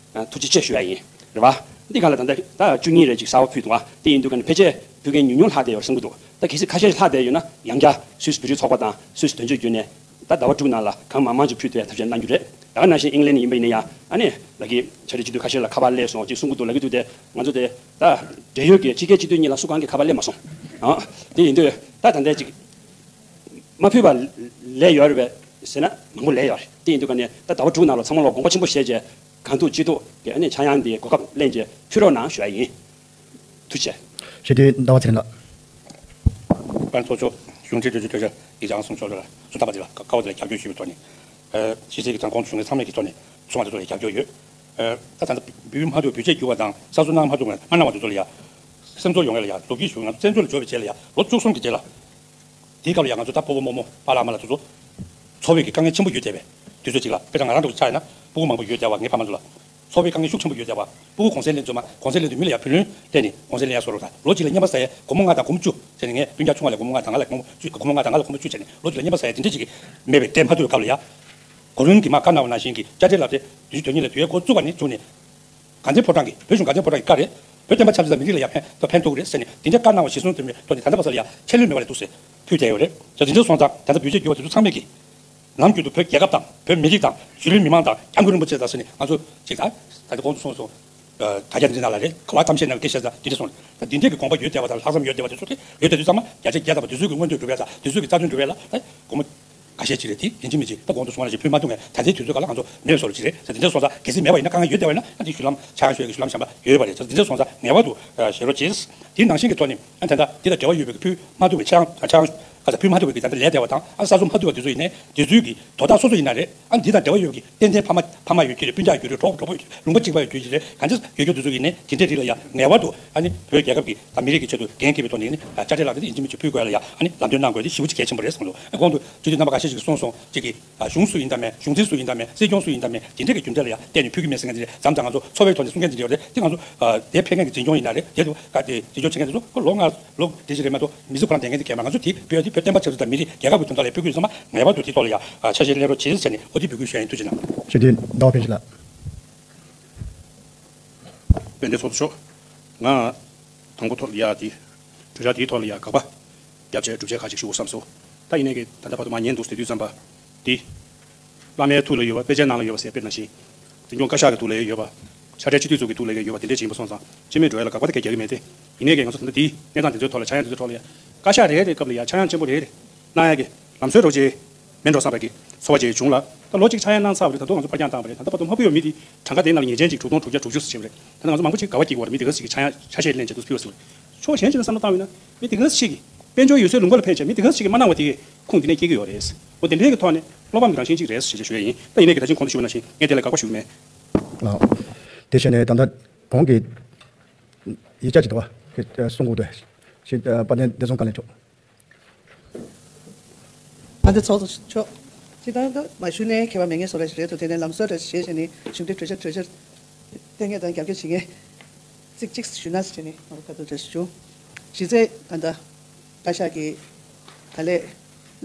ཐུགས་རྗེ་ཆེ་ཞུ་ཡ་ཡིན། རེད་བ། འདི་ག་ལ་ད་ལྟ་ད་བཅུ་གཉིས་རེ་ཅིག་གསར་པ་ཕུལ་འདུག་བ། དེ་ཡིན་དུས་ག་ནས་ཕལ་ཆེར་ཕུལ་མཁན་ཉུང་ཉུང་ལྷག་བསྡད་ཡོད་བསམ་གྱི་འདུག་ད་གལ་སྲིད་ཁ་ཤས་ལྷག་བསྡད་ཡོད་ན་ཡང་བསྐྱར་སུད་སི་བོད་རིགས་ཚོགས་པ་དང་སུད་སི་དོན་གཅོད་བརྒྱུད་ནས་ད་ཟླ་བ་དྲུག་ནང་ལ་གང་མང་མང་ཅིག་ཕུལ་ཐུབ་ཡ་ཐབས་ཤེས་གནང་རྒྱུ་རེད། ད་ག་ནང་བཞིན་ཨིང་ལན་ཡིན་པ་ཡིན་ན་ཡང་ཨ་ནི་ལ་གི་ཕྱག་སྦྲེལ་སྤྱི་འཐུས་ཁ་ཤས་ལ་ཁ་པར་སླེབས་སོང་ཅིག་གསུང་གི་འདུག་ལབ་ཀྱི་འདུག་དེ་ང་ཚོ་དེ་ད་འབྲེལ་ཡོད་ཀྱི་ཕྱི་རྒྱལ་སྤྱི་འཐུས་གཉིས་ལ་སུ་གང་གིས་ཁ་པར་སླེབས་མ་སོང་། ཨ་དེ་ཡིན་དུས་ད་ད་ལྟའི་ཅིག་མ་ཕུལ་བ་ལས་ཡོད་རེད་པས་ཟེར་ན་མང་པོ་ལས་ཡོད་རེད། དེ་ཡིན་དུས་ག་ནས་ད་ཟླ་བ་དྲུག་ནང་ལ་ཚང་མ་ལོ་དགོངས་པ་ཆེན་པོ་བཞེས་བྱས་གང་ཐུབ་ཅི་ཐུབ་ཀྱིས་ཨ་ནི་ཆག་ཡང་འདིའི་གོ་སྐབས་ལེན་བྱས་ཕུལ་རོགས་གནང་ཞུ་ཡ་ཡིན། ཐུགས་རྗེ་ཆེ། སྤྱི་འཐུས་ཟླ་བ་ཚེ་རིང་ལགས། པན་ཚོགས་གཙོ། གཞུང་འབྲེལ་གྲོས་ཆོད་གྲོས་འཆར་ཡིག་ཆ་གསུང་ཆོག་ལ་སུ་ཐམ་པ་དེ་ལ་ཀ་ཀ་བ་དེ་ལ་རྒྱབ་སྐྱོར་ཞུས་པའི་ཐོག་ནས། ཕྱི་སྲིད་ཀྱི་དང་ཁོང་གཞུང་ལས་ཚང་མས་ཀྱི་ཐོག་ནས་གསུང་བ་དེ་ཚོ་ལ་རྒྱབ་སྐྱོར་ཡོད། ད་ད་ལྟ་འབུལ་མ་ཐུབ་བོད་ཆས་བསྒྱུར་བ་དང་གསར་བཟོ་གནང་མ་ཐུབ་པ་མ་གནང་བ་དེ་ཚོ་ལ་ཡ། སེམས་ཚོར་ཡོང་ཡ་ལ་ཡ་ལོ་རྒྱུས་ཞུ་ང་ཚོ་བཙན་བྱོལ་ལ་འབྱོར་བའི་རྗེས་ལ་ཡ་ལོ་བཅུ་གསུམ་གྱི་རྗེས་ལ། དེའི་སྐབས་ལ་ཡང་ང་ཚོ་ད་སྤོ་བོ་རྨོ་མོ་པཱ་ལགས་མ་ལགས་དེ་ཚོ་འཚོ་བའི་གི་དཀའ་ངལ་ཆེན་པོ་ཡོད་བསྡད་པའི་དུས་ཚོད་ཅིག་ལ། དཔེར་ན་ང་རང་འདྲ་བོ་ཆགས་ཡིན་ན་སྤུ་གུ་མང་པོ་ཡོད་བསྡད་པ་ངའི་ཕ་མ་ཚོ་ལ་འཚོ་བའི་དཀའ་ངལ་ཤུགས་ཆེན་པོ་ཡོད་བསྡད་པ། སྤུ་གུ་གུང་སེང་ལེན་ཚུལ་མ་གུང་སེང་ལེན་དུས་མི་ལ་ཡ་བུ་ལོན་སྤྲད་ནས་གུང་སེང་ལེན་ཡ་བཟོ་རོགས་དང་ལོ་གཅིག་ལ་རྔན་པ་ཟ་ཡ་སྒོར་མོ་ལྔ་དང་སྒོར་མོ་བཅུ་བྱས་ནས་ངས་སྤུན་ཀྱག་ཆུང་བ་ལ་སྒོར་མོ་ལྔ་དང་ང་ལ་སྒོར་མོ་བཅུ་སྒོར་མོ་ལྔ་དང་ང་ལ་སྒོར་མོ་བཅུ་བྱས་ནས་ལོ་གཅིག་ལ་རྔན་པ་ཟ་ཡ་དེ་འདྲ་ཅིག་མེད་པའི་གྲས་མ་ཐུབ་པའི་སྐབས་ལ་ཡ། གོ་རིམ་གྱིས་མ་བཀའ་གནང་བ་ནང་བཞིན་གྱི་དཔྱ་ཁྲལ་ལབ་སྟེ་དུས་ཚོད་དོན་གཉིས་ལ་དུས་ཡུན་འགོ་བཙུགས་པ་ནས་བྱུང་ནས། དགའ་ལྡན་ཕོ་བྲང་གི་བོད་གཞུང་དགའ་ལྡན་ཕོ་བྲང་གི་བཀའ་རེད། བོད་བསྟན་པ་ཆབ་སྲིད་དང་མི་རིགས་ལ་ཡང་ཕན་ཕན་ཐོགས་ཀྱི་རེད་ཟེར་ནས་དེ་འདྲའི་བཀའ་གནང་བ་གཞིར་བཟུང་དེ་མོའི་ཐོག་ནས་ད་ལྟ་བར་ལ་ཡང་ཆད་ལུས་མེད་པ་ལས་འདུག་ཟེར་ཕུལ་བསྡད་ཡོད་རེད། ད་དེ་འདྲ་སོང་ཙང་ད་ལྟ་བོད་ཆས་བསྒྱུར་བ་དེ་ཚོ་ཚང་མས་ཀྱིས་ནམ་རྒྱུན་དུ་བོད་རྒྱལ་ཁབ་དང་བོད་མི་རིགས་དང་གཞིས་ལུས་མི་མང་དང་སྐྱབས་མགོན་རིན་པོ་ཆེ་དང་ཟེར་ནས་ང་ཚོ་ཅིག་ད་ད་ལྟ་གོང་དུ་སོང་སོང་། དྲ་རྒྱ་འདི་འདྲ་ནང་ལ་རེད་ཁ་བ་གཏམ་བཤད་ནང་སྐད་བཤད་ཙང་འདི་འདྲ་སོང་ད་འདི་འདྲའི་གི་དགོངས་པ་ཡོད་བསྡད་པ་དང་ལྷག་བསམ་ཡོད་བསྡད་པ་དེ་ཚོ་དེ་ཡོད་བསྡད་དུས་ཚང་མ་བརྒྱ་ཆ་བརྒྱ་ཐམ་པ་དེ་ཚོའི་གི་མངོན་འདོད་སྒྲུབ་ཡ་དང་དེ་ཚོའི་གི་རྩ་དོན་སྒྲུབ་ཡ་ལ་ད་དགོངས་པ། ཁ་ཤས་ཅིག་རེད་དེ་ཡིན་གཅིག་མིན་གཅིག་ད་གོང་དུ་སོང་བ་ནང་བཞིན་བོད་མ་ཐུབ་མཁན་ད་ལྟའི་དུས་ཚོད་ག་ལ་ང་ཚོ་མེད་བཟོ་རུ་ཅིག་རེད་ཟེར་དེ་འདྲ་སོང་ཙང་གལ་སྲིད་མེད་པ་ཡིན་ན་དཀའ་ངལ་ཡོད་བསྡད་པ་ཡིན་ན་ཨ་དེ་བཞུགས་ལམ་ཆགས་ཡང་ཞུ་ཡ་གི་བཞུགས་ལམ་གཞན་པ་ཡོད་པ་རེད་ཟེར་དེ་འདྲ་སོང་ཙང་ངེས་པར་དུ་བཞེས་རོགས་གྱིས། དེ་ནང་བཞིན་གྱི་ཐོག་ནས་ཨ་ད་ལྟ་འདི་དང་འབྲེལ་བ་ཡོད་པའི་ཕུལ་མ་ཐུབ་པའི་ཆ་ཡང་ཆ་ཡང་ག་ཚ་ཕུལ་མ་ཐུབ་པའི་གི་ད་ལྟ་ལས་བསྡད་པ་དང་ཨ་གསར་བཟོ་མ་ཐུབ་པ་དེ་ཚོ་ཡིན་ནའི་དེ་ཚོའི་གི་དོ་བདག་སོ་སོ་ཡིན་ན་རེད། ཨ་འདི་དང་འབྲེལ་བ་ཡོད་པའི་གི་ཏན་ཏན་ཕ་མ་ཕ་མ་ཡོད་ཀྱི་རེད། སྤུན་ཀྱག་ཡོད་རེད། གྲོགས་གྲོགས་པོ་ཡོད་རེད། ལུང་པ་གཅིག་པ་ཡོད་ཀྱི་རེད། གང་ཅི་ཡོད་རྒྱུ་དེ་ཚོ་ཡིན་ནའི་དེ་འདྲའི་རིགས་ལ་ཡང་ངེས་པར་དུ་ཨ་ནི་བོད་རྒྱལ་ཁབ་ཀྱི་དང་མི་རིགས་ཀྱི་ཆེད་དུ་འགན་འཁྱེར་བའི་ཐོག་ནས་ནི་དཔྱ་ཁྲལ་ལག་དེ་ཡིན་གཅིག་མིན་གཅིག་ཕུལ་དགོས་ལ་ཡང་ཨ་ནི་ལམ་སྟོན་གནང་དགོས་དེ་ཞེ་པོ་ཅིག་གལ་ཆེན་པོ་རེད་བསམ་འདུག་ཨ་གོང་དུ་སྤྱི་འཐུས་རྣམ་པ་ཁ་ཤས་ཤིག་གིས་གསུངས་སོང་། གཅིག་གིས་གཞུང་སུ་ཡིན་དང་མེད་གཞུང་འཛིན་སུ་ཡིན་དང་མེད་སྲིད་སྐྱོང་སུ་ཡིན་དང་མེད་གཏན་ནས་ཕུལ་གྱི་མེད་ཟེར་མཁན་དེ་རེད། མཚམས་མཚམས་ང་ཚོ་འཚོ་བའི་ཐོག་ནས་གསུང་མཁན་དེ་འདྲ་ཡོད་རེད། དེ་ང་ཚོ་དེ་ཕེབས་མཁན་གྱི་འཛིན་སྐྱོང་ཡིན་ན་རེད། དེ་དུ་ཀ་དེ་འཛིན་སྐྱོང་བྱེད་མཁན་དེ་ཚོ་ཁོ་ལོ་ལྔ་ལོ་དེ་ཞིག་རེད་མ་གཏོགས་མི་ཚེ་ཁོ་རང་བསྡད་མཁན་དེ་གས་མ། ང་ཚོ་དེ་བོད་དེ་བོད་བསྟན་པ་ཆབ་སྲིད་དང་མི་རིགས་རྒྱལ་ཁབ་ཀྱི་དོན་དག་ལ་ཕུལ་གྱི་ཡོད་ཚང་མ་ངེས་པར་དུ་དེ་ཐོག་ལ་ཡ་ཆ་ཤས་ལེན་རོགས་བྱེད་ཟེར་ནས་འོ་དེ་འབོད་སྐུལ་ཞུ་ཡ་ཡིན། ཐུགས་རྗེ་གནང་། ཞུ་དེ་ཟླ་བ་ཕན་ཞིག་ལགས། དཔལ་ལྡན་ཚོགས་གཙོ་མཆོག་ང་དང་པོ་ཐོག་ལ་ཡ་དེ་གྲོས་འཆར་དེའི་ཐོག་ལ་ཡ་དགག་པ་རྒྱབ་བྱས་སྒྲུབ་བྱས་ཁ་ཅིག་ཞུ་དགོས་བསམ་སོང་། ད་ཡིན་ནའི་གི་ད་ལྟ་བར་དུ་མ་ཉན་འདུག་ཟེར་དུས་ཙམ་པ་དེ་བླ་མའི་ཐུགས་ལ་ཡོད་པ་དཔེ་ཆའི་ནང་ལ་ཡོད་པ་ཟེར་དཔེར་ན་ཞིག་འཛིན་སྐྱོང་བཀའ་ཤག་གི་ཐུགས་ལ་ཡོད་པ། ཕྱག་སྦྲེལ་སྤྱི་འཐུས་ཚོ་གི་ཐུགས་ལ་ཡོད་པ་དེ་འདྲས་ཅིག་ཡིན་པ་སོང་ཙང་སྤྱི་མོས་འགྲོ་ཡ་ལ་དགག་པ་དེ་གས་རྒྱག་གི་མེད་དེ། ཡིན་ནའི་གི་ང་ཚོ་ད་ལྟ་དེའི་གནས་སྟངས་དེ་ཚོའི་ཐོག་ལ་ཆག་ཡང་དེ་ཚོའི་ཐོག་ལ་ཡ་བཀའ་ཤག་རེད་རེད་སྐབས་ལ་ཡ་ཆག་ཡང་ཆེན་པོ་རེད་རེད་གནང་ཡ་གི་ལམ་སྲོལ་རོགས་བྱས་མེད་འགྲོ་བསམ་པ་གི་ཚོར་བ་ཅིག་བྱུང་ལ། ད་ལོ་གཅིག་ཆག་ཡང་གནང་ཚར་བ་རེད། ད་དུང་ང་ཚོ་ཕར་འགྱངས་བཏང་བ་རེད། ད་ལྟ་བར་དུ་མ་ཕུལ་བའི་མི་དེ་གྲངས་ཀ་དེའི་ནང་ལ་ཉེར་ཅན་ཅིག་དྲུག་སྟོང་དྲུག་བརྒྱ་དྲུག་ཅུ་ཙམ་ཞིག་རེད། ད་ནང་ང་ཚོ་མང་པོ་ཅིག་དགའ་བ་སྐྱེ་གི་ཡོད་རེད། མི་དེ་ག་ཚོད་ཅིག་ཆག་ཡང་ཆ་ཤས་ལེན་བྱས་འདུག་ཕུལ་བ་ཟེར་བ་རེད། ཕྱོགས་གཞན་ཅིག་ནས་བསམ་བློ་བཏང་བ་ཡིན་ན་མི་དེ་ག་ཚོད་ཅིག་གིས་དཔལ་འབྱོར་ཡོད་སའི་ལུང་པ་ལ་ཕེབས་བྱས་མི་དེ་ག་ཚོད་ཅིག་གིས་མ་གནང་བ་དེ་གི་ཁུངས་དེ་ནས་སྐྱེ་གི་ཡོད་རེད། འོ་དེ་འདྲའི་གི་ཐོག་ནས་བློ་ཕམ་གྱི་རང་བཞིན་ཅིག་རེད་ཞེས་ཞུ་ཡ་ཡིན། ད་ཡིན་ནའི་གི་ད་ཅིང་གོང་དུ་ཞུས་པ་ནང་བཞིན་ངས་དེ་ལ་དགག་པ་ཞུ་གི་མེད། ལགས། དེ་བྱས་ནས་ད་ལྟ་གོང་གི་ཡིག་ཆ་ཅིག་འདུག་བ། གསུང་དགོས་འདུག་ཞེས་དཔལ་ལྡན་བདེ་སྲུང་བཀའ་བློན་མཆོག་ཨ་འདི་ཚོགས་གཙོ་མཆོག་སྤྱིར་བཏང་ད་མ་ཞུས་ནའི་ཁྱད་པར་མེད་ངེས་བཟོ་འདྲ་ཞིག་རེད་འདུག་དེ་ནས་ལམ་སྲོལ་འདྲ་ཞིག་བྱས་བྱས་ནས་གཞུང་འབྲེལ་གྲོས་འཆར་གྲོས་འཆར་གཏན་འཁེལ་དང་རྒྱབ་སྐྱོར་བྱེད་མཁན་ཚིག་གཅིག་ཞུས་ན་ཟེར་བྱས་ནས་ང་ཚོ་ཁ་ཐུག་འདྲ་ཞིག་བྱུང་། གཞི་རྩའི་ད་ལྟ་བཀའ་ཤག་གིས་ད་ལས་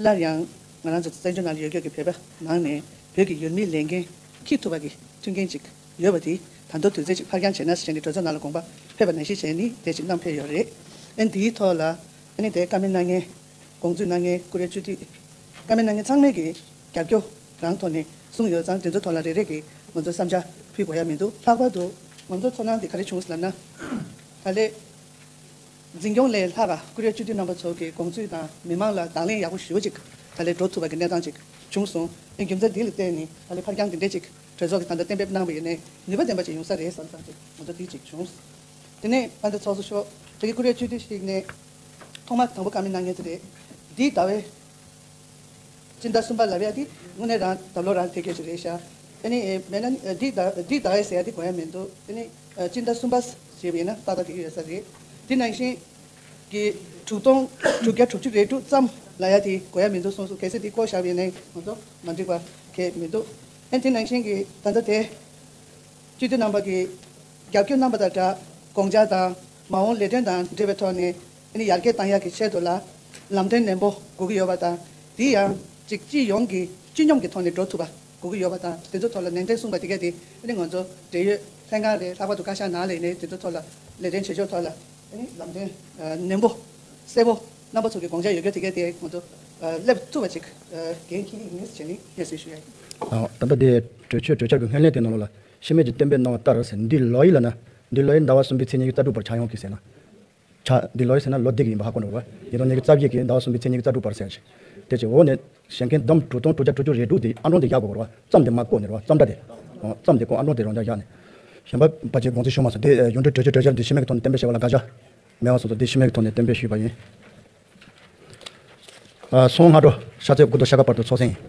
སླར་ཡང་ང་རང་ཚོ་བཙན་བྱོལ་ནང་ལ་ཡོད་སྐབས་ཀྱི་བོད་པ་ནང་ནས་བོད་ཀྱི་ཡུལ་མིའི་ལས་འགན་འཁྱེར་ཐུབ་པ་གི་མཐུན་རྐྱེན་ཅིག་ཡོད་པ་དེ་ད་དུང་དུས་ཚོད་ཅིག་ཕར་འགྱངས་བྱས་ན་ཟེར་བྱས་ནས་གྲོས་ཚོགས་ནང་ལ་དགོངས་པ་ཕེབས་པ་ནང་བཞིན་བྱས་ནས་དེ་ཅིག་གནང་ཕེབས་ཡོད་རེད། ཨ་ནི་དེའི་ཐོག་ལ་ཨ་ནི་དེ་བཀའ་མོལ་གནང་མཁན་དགོངས་ཚུལ་གནང་མཁན་བཀུར་འོས་སྤྱི་འཐུས་བཀའ་མོལ་གནང་མཁན་ཚང་མས་ཀྱི་རྒྱབ་སྐྱོར་རང་ཐོག་ནས་གསུངས་ཡོད་ཙང་དེ་ཚོའི་ཐོག་ལ་རེ་རེ་གིས་ང་ཚོ་བསམ་འཆར་ཕུལ་དགོས་ཡ་མི་འདུག་ལྷག་པར་དུ་ང་ཚོ་ཚོར་སྣང་འདི་ག་རེ་བྱུང་ཟེར་ལབ་ན། ད་ལས་འཛིན་སྐྱོང་ལས་ལྷག་ག་བཀུར་འོས་སྤྱི་འཐུས་རྣམ་པ་ཚོ་གི་དགོངས་ཚུལ་དང་མི་མང་ལ་དང་ལེན་ཡག་པོ་ཞེ་པོ་ཅིག་ད་ལས་འགྲོ་ཐུབ་པ་གི་གནས་སྟངས་ཅིག་བྱུང་སོང་། ཨེ་རྒྱུ་མཚན་འདི་ལ་བརྟེན་ནས་ད་ལས་ཕར་འགྱངས་འདི་འདྲས་ཅིག་གྲོས་ཚོགས་ཀྱིས་ད་ལྟ་གཏན་འབེབས་གནང་བ་ཡིན་ནའི་ནུས་པ་ལྡན་པ་ཅིག་ཡོང་ས་རེད་བསམ་བསམ་ཅིག་ང་ཚོ་འདི་ཅིག་བྱུང་། དེ་ནས་ད་ལྟ་ཚོགས་གཙོ་མཆོག་དེ་གི་བཀུར་འོས་སྤྱི་འཐུས་ཤིག་ནས་ཐོག་མ་དང་པོ་བཀའ་མོལ་གནང་མཁན་དེ་རེད། འདིའི་ཟླ་བའི་སྤྱི་ཟླ་གསུམ་པ་ལབ་ཡ་དེ་དངོས་གནས་རང་ད་ལོ་རང་ཐད་ཀྱོ་ཞིག་རེད་ཤག་དེ་ནི་མེད་ན་འདི་ཟླ་འདི་ཟླ་བའི་ཟེར་ཡ་དེ་གོ་ཡ་མི་འདུག་དེ་ནི་སྤྱི་ཟླ་གསུམ་པ་ཞེས་པ་ཡིན་ན་ཏག་ཏག་དེ་གི་ཡོད་ས་རེད། དེ་ནང་བཞིན་གྱི་དྲུག་སྟོང་དྲུག་བརྒྱ་དྲུག་ཅུ་རེ་དྲུག་ཙམ་ལབ་ཡ་དེ་གོ་ཡ་མི་འདུག་གསུངས་སོང་། གལ་སྲིད་དེ་བཀོད་བཞག་པ་ཡིན་ན་ང་ཚོ་མ་འགྲིག་པ་གང་ཡང་མི་འདུག་ཨ་དེ་ནང་བཞིན་གྱི་ད་ལྟ་དེ་སྤྱི་འཐུས་རྣམ་པ་གིས་རྒྱབ་སྐྱོར་གནང་བ་དང་སྦྲགས་དགོངས་འཆར་དང་མ་འོངས་ལས་དོན་དང་འབྲེལ་བའི་ཐོག་ནས་ཨ་ནི་ཡར་རྒྱས་གཏང་ཡག་གི་ཆེད་དུ་ལ་ལམ་སྟོན་ནན་པོ་དགོས་ཀྱི་ཡོད་པ་དང་། དེ་ཡང་གཅིག་སྤྱི་ཡོངས་ཀྱི་སྤྱི་སྙོམས་ཀྱི་ཐོག་ནས་འགྲོ་ཐུབ་པ་དགོས་ཀྱི་ཡོད་པ་དང་། དེ་ཚོ་ཐོག་ལ་ནན་ཏན་གསུངས་པ་དེ་གས་དེ་ཨ་ནི་ང་ཚོ་འབྲེལ་ཡོད་ལྷན་ཁང་རེད། ལྷག་པར་དུ་བཀའ་ཤག་ནང་ལ་ཡིན་ནའི་དེ་ཚོ་ཐོག་ལ་ལས་དོན་བྱེད་ཕྱོགས་ཐོག་ལ་ཨ་ནི་ལམ་སྟོན་ནན་པོ་གསལ་པོ་རྣམ་པ་ཚོ་གི་དགོངས་འཆར་ཡོད་རྒྱུ་དེ་གས་དེ་ང་ཚོ་སླེབས་ཐུབ་པ་ཅིག་འགན་འཁྱེར་གྱི་ཡིན་ཟེར་ནས་སྙན་སེང་ཞུ་ཡ་ཡིན། ད་ལྟ་དེ་གྲོས་ཆོད་གྲོས་འཆར་གྱི་སྔོན་གླེང་དེ་ནང་ལོགས་ལ་ཕྱི་མིག་གིས་གཏན་འབེབས་གནང་བ་ལྟར་ཟེར། འདི་ལོ་ཡི་ལབ་ན་འདི་ལོ་ཡི་ཟླ་བ་གསུམ་པའི་ཚེས་ཉི་ཤུ་རྩ་དྲུག་བར་ཆགས་ཡོང་གི་ཟེར་ན། ཆ་འདི་ལོ་ཡི་ཟེར་ན་ལོ་འདི་གི་ཡིན་པ་ཧ་གོ་འགྲོ་བ། ཉིས་སྟོང་ཉི་ཤུ་རྩ་བརྒྱད་ཀྱི་ཟླ་བ་གསུམ་པའི་ཚེས་ཉི་ཤུ་རྩ་དྲུག་བར་ཟེར་ཞིང་། དེ་ཅིག་འོག་ནས་བཞེངས་མཁན་བསྡོམས་དྲུག་སྟོང་དྲུག་བརྒྱ་དྲུག་ཅུ་རེ་དྲུག་དེ་ཨང་གྲངས་དེ་བཞག་དགོས་རེད་བ། རྩོམ་དེ་མ་བཀོད་ནས་རེད་བ། རྩོམ་སྒྲ་དེ་རྩོམ་དེ་བཀོད་ཨང་གྲངས་དེ་རང་འཇགས་བཞག་ནས། གཞན་པ་ཕལ་ཆེར་དགོངས་ཚུལ་ཞུ་མ་སོང་། དེ་ཡུན་གྲོན་གྲོས་ཆོད་གྲོས་འཆར་འདི་ཕྱི་མིག་གི་ཐོག་ནས་གཏན་འབེབས་བྱས་པ་ལ་དགག་བྱ། མེད་པ་སོང་ཙང་འདི་ཤི་རྨས་ཀྱི་ཐོག་ནས་གཏན་འབེབས་ཞུས་པ་ཡིན། ཨ། སོང་སྔ་དྲོ་ཤར་ཚེས་དགུ་དང་ཤར་ཁ་བར་དུ་ཚོགས་ཆེན་ཡིན།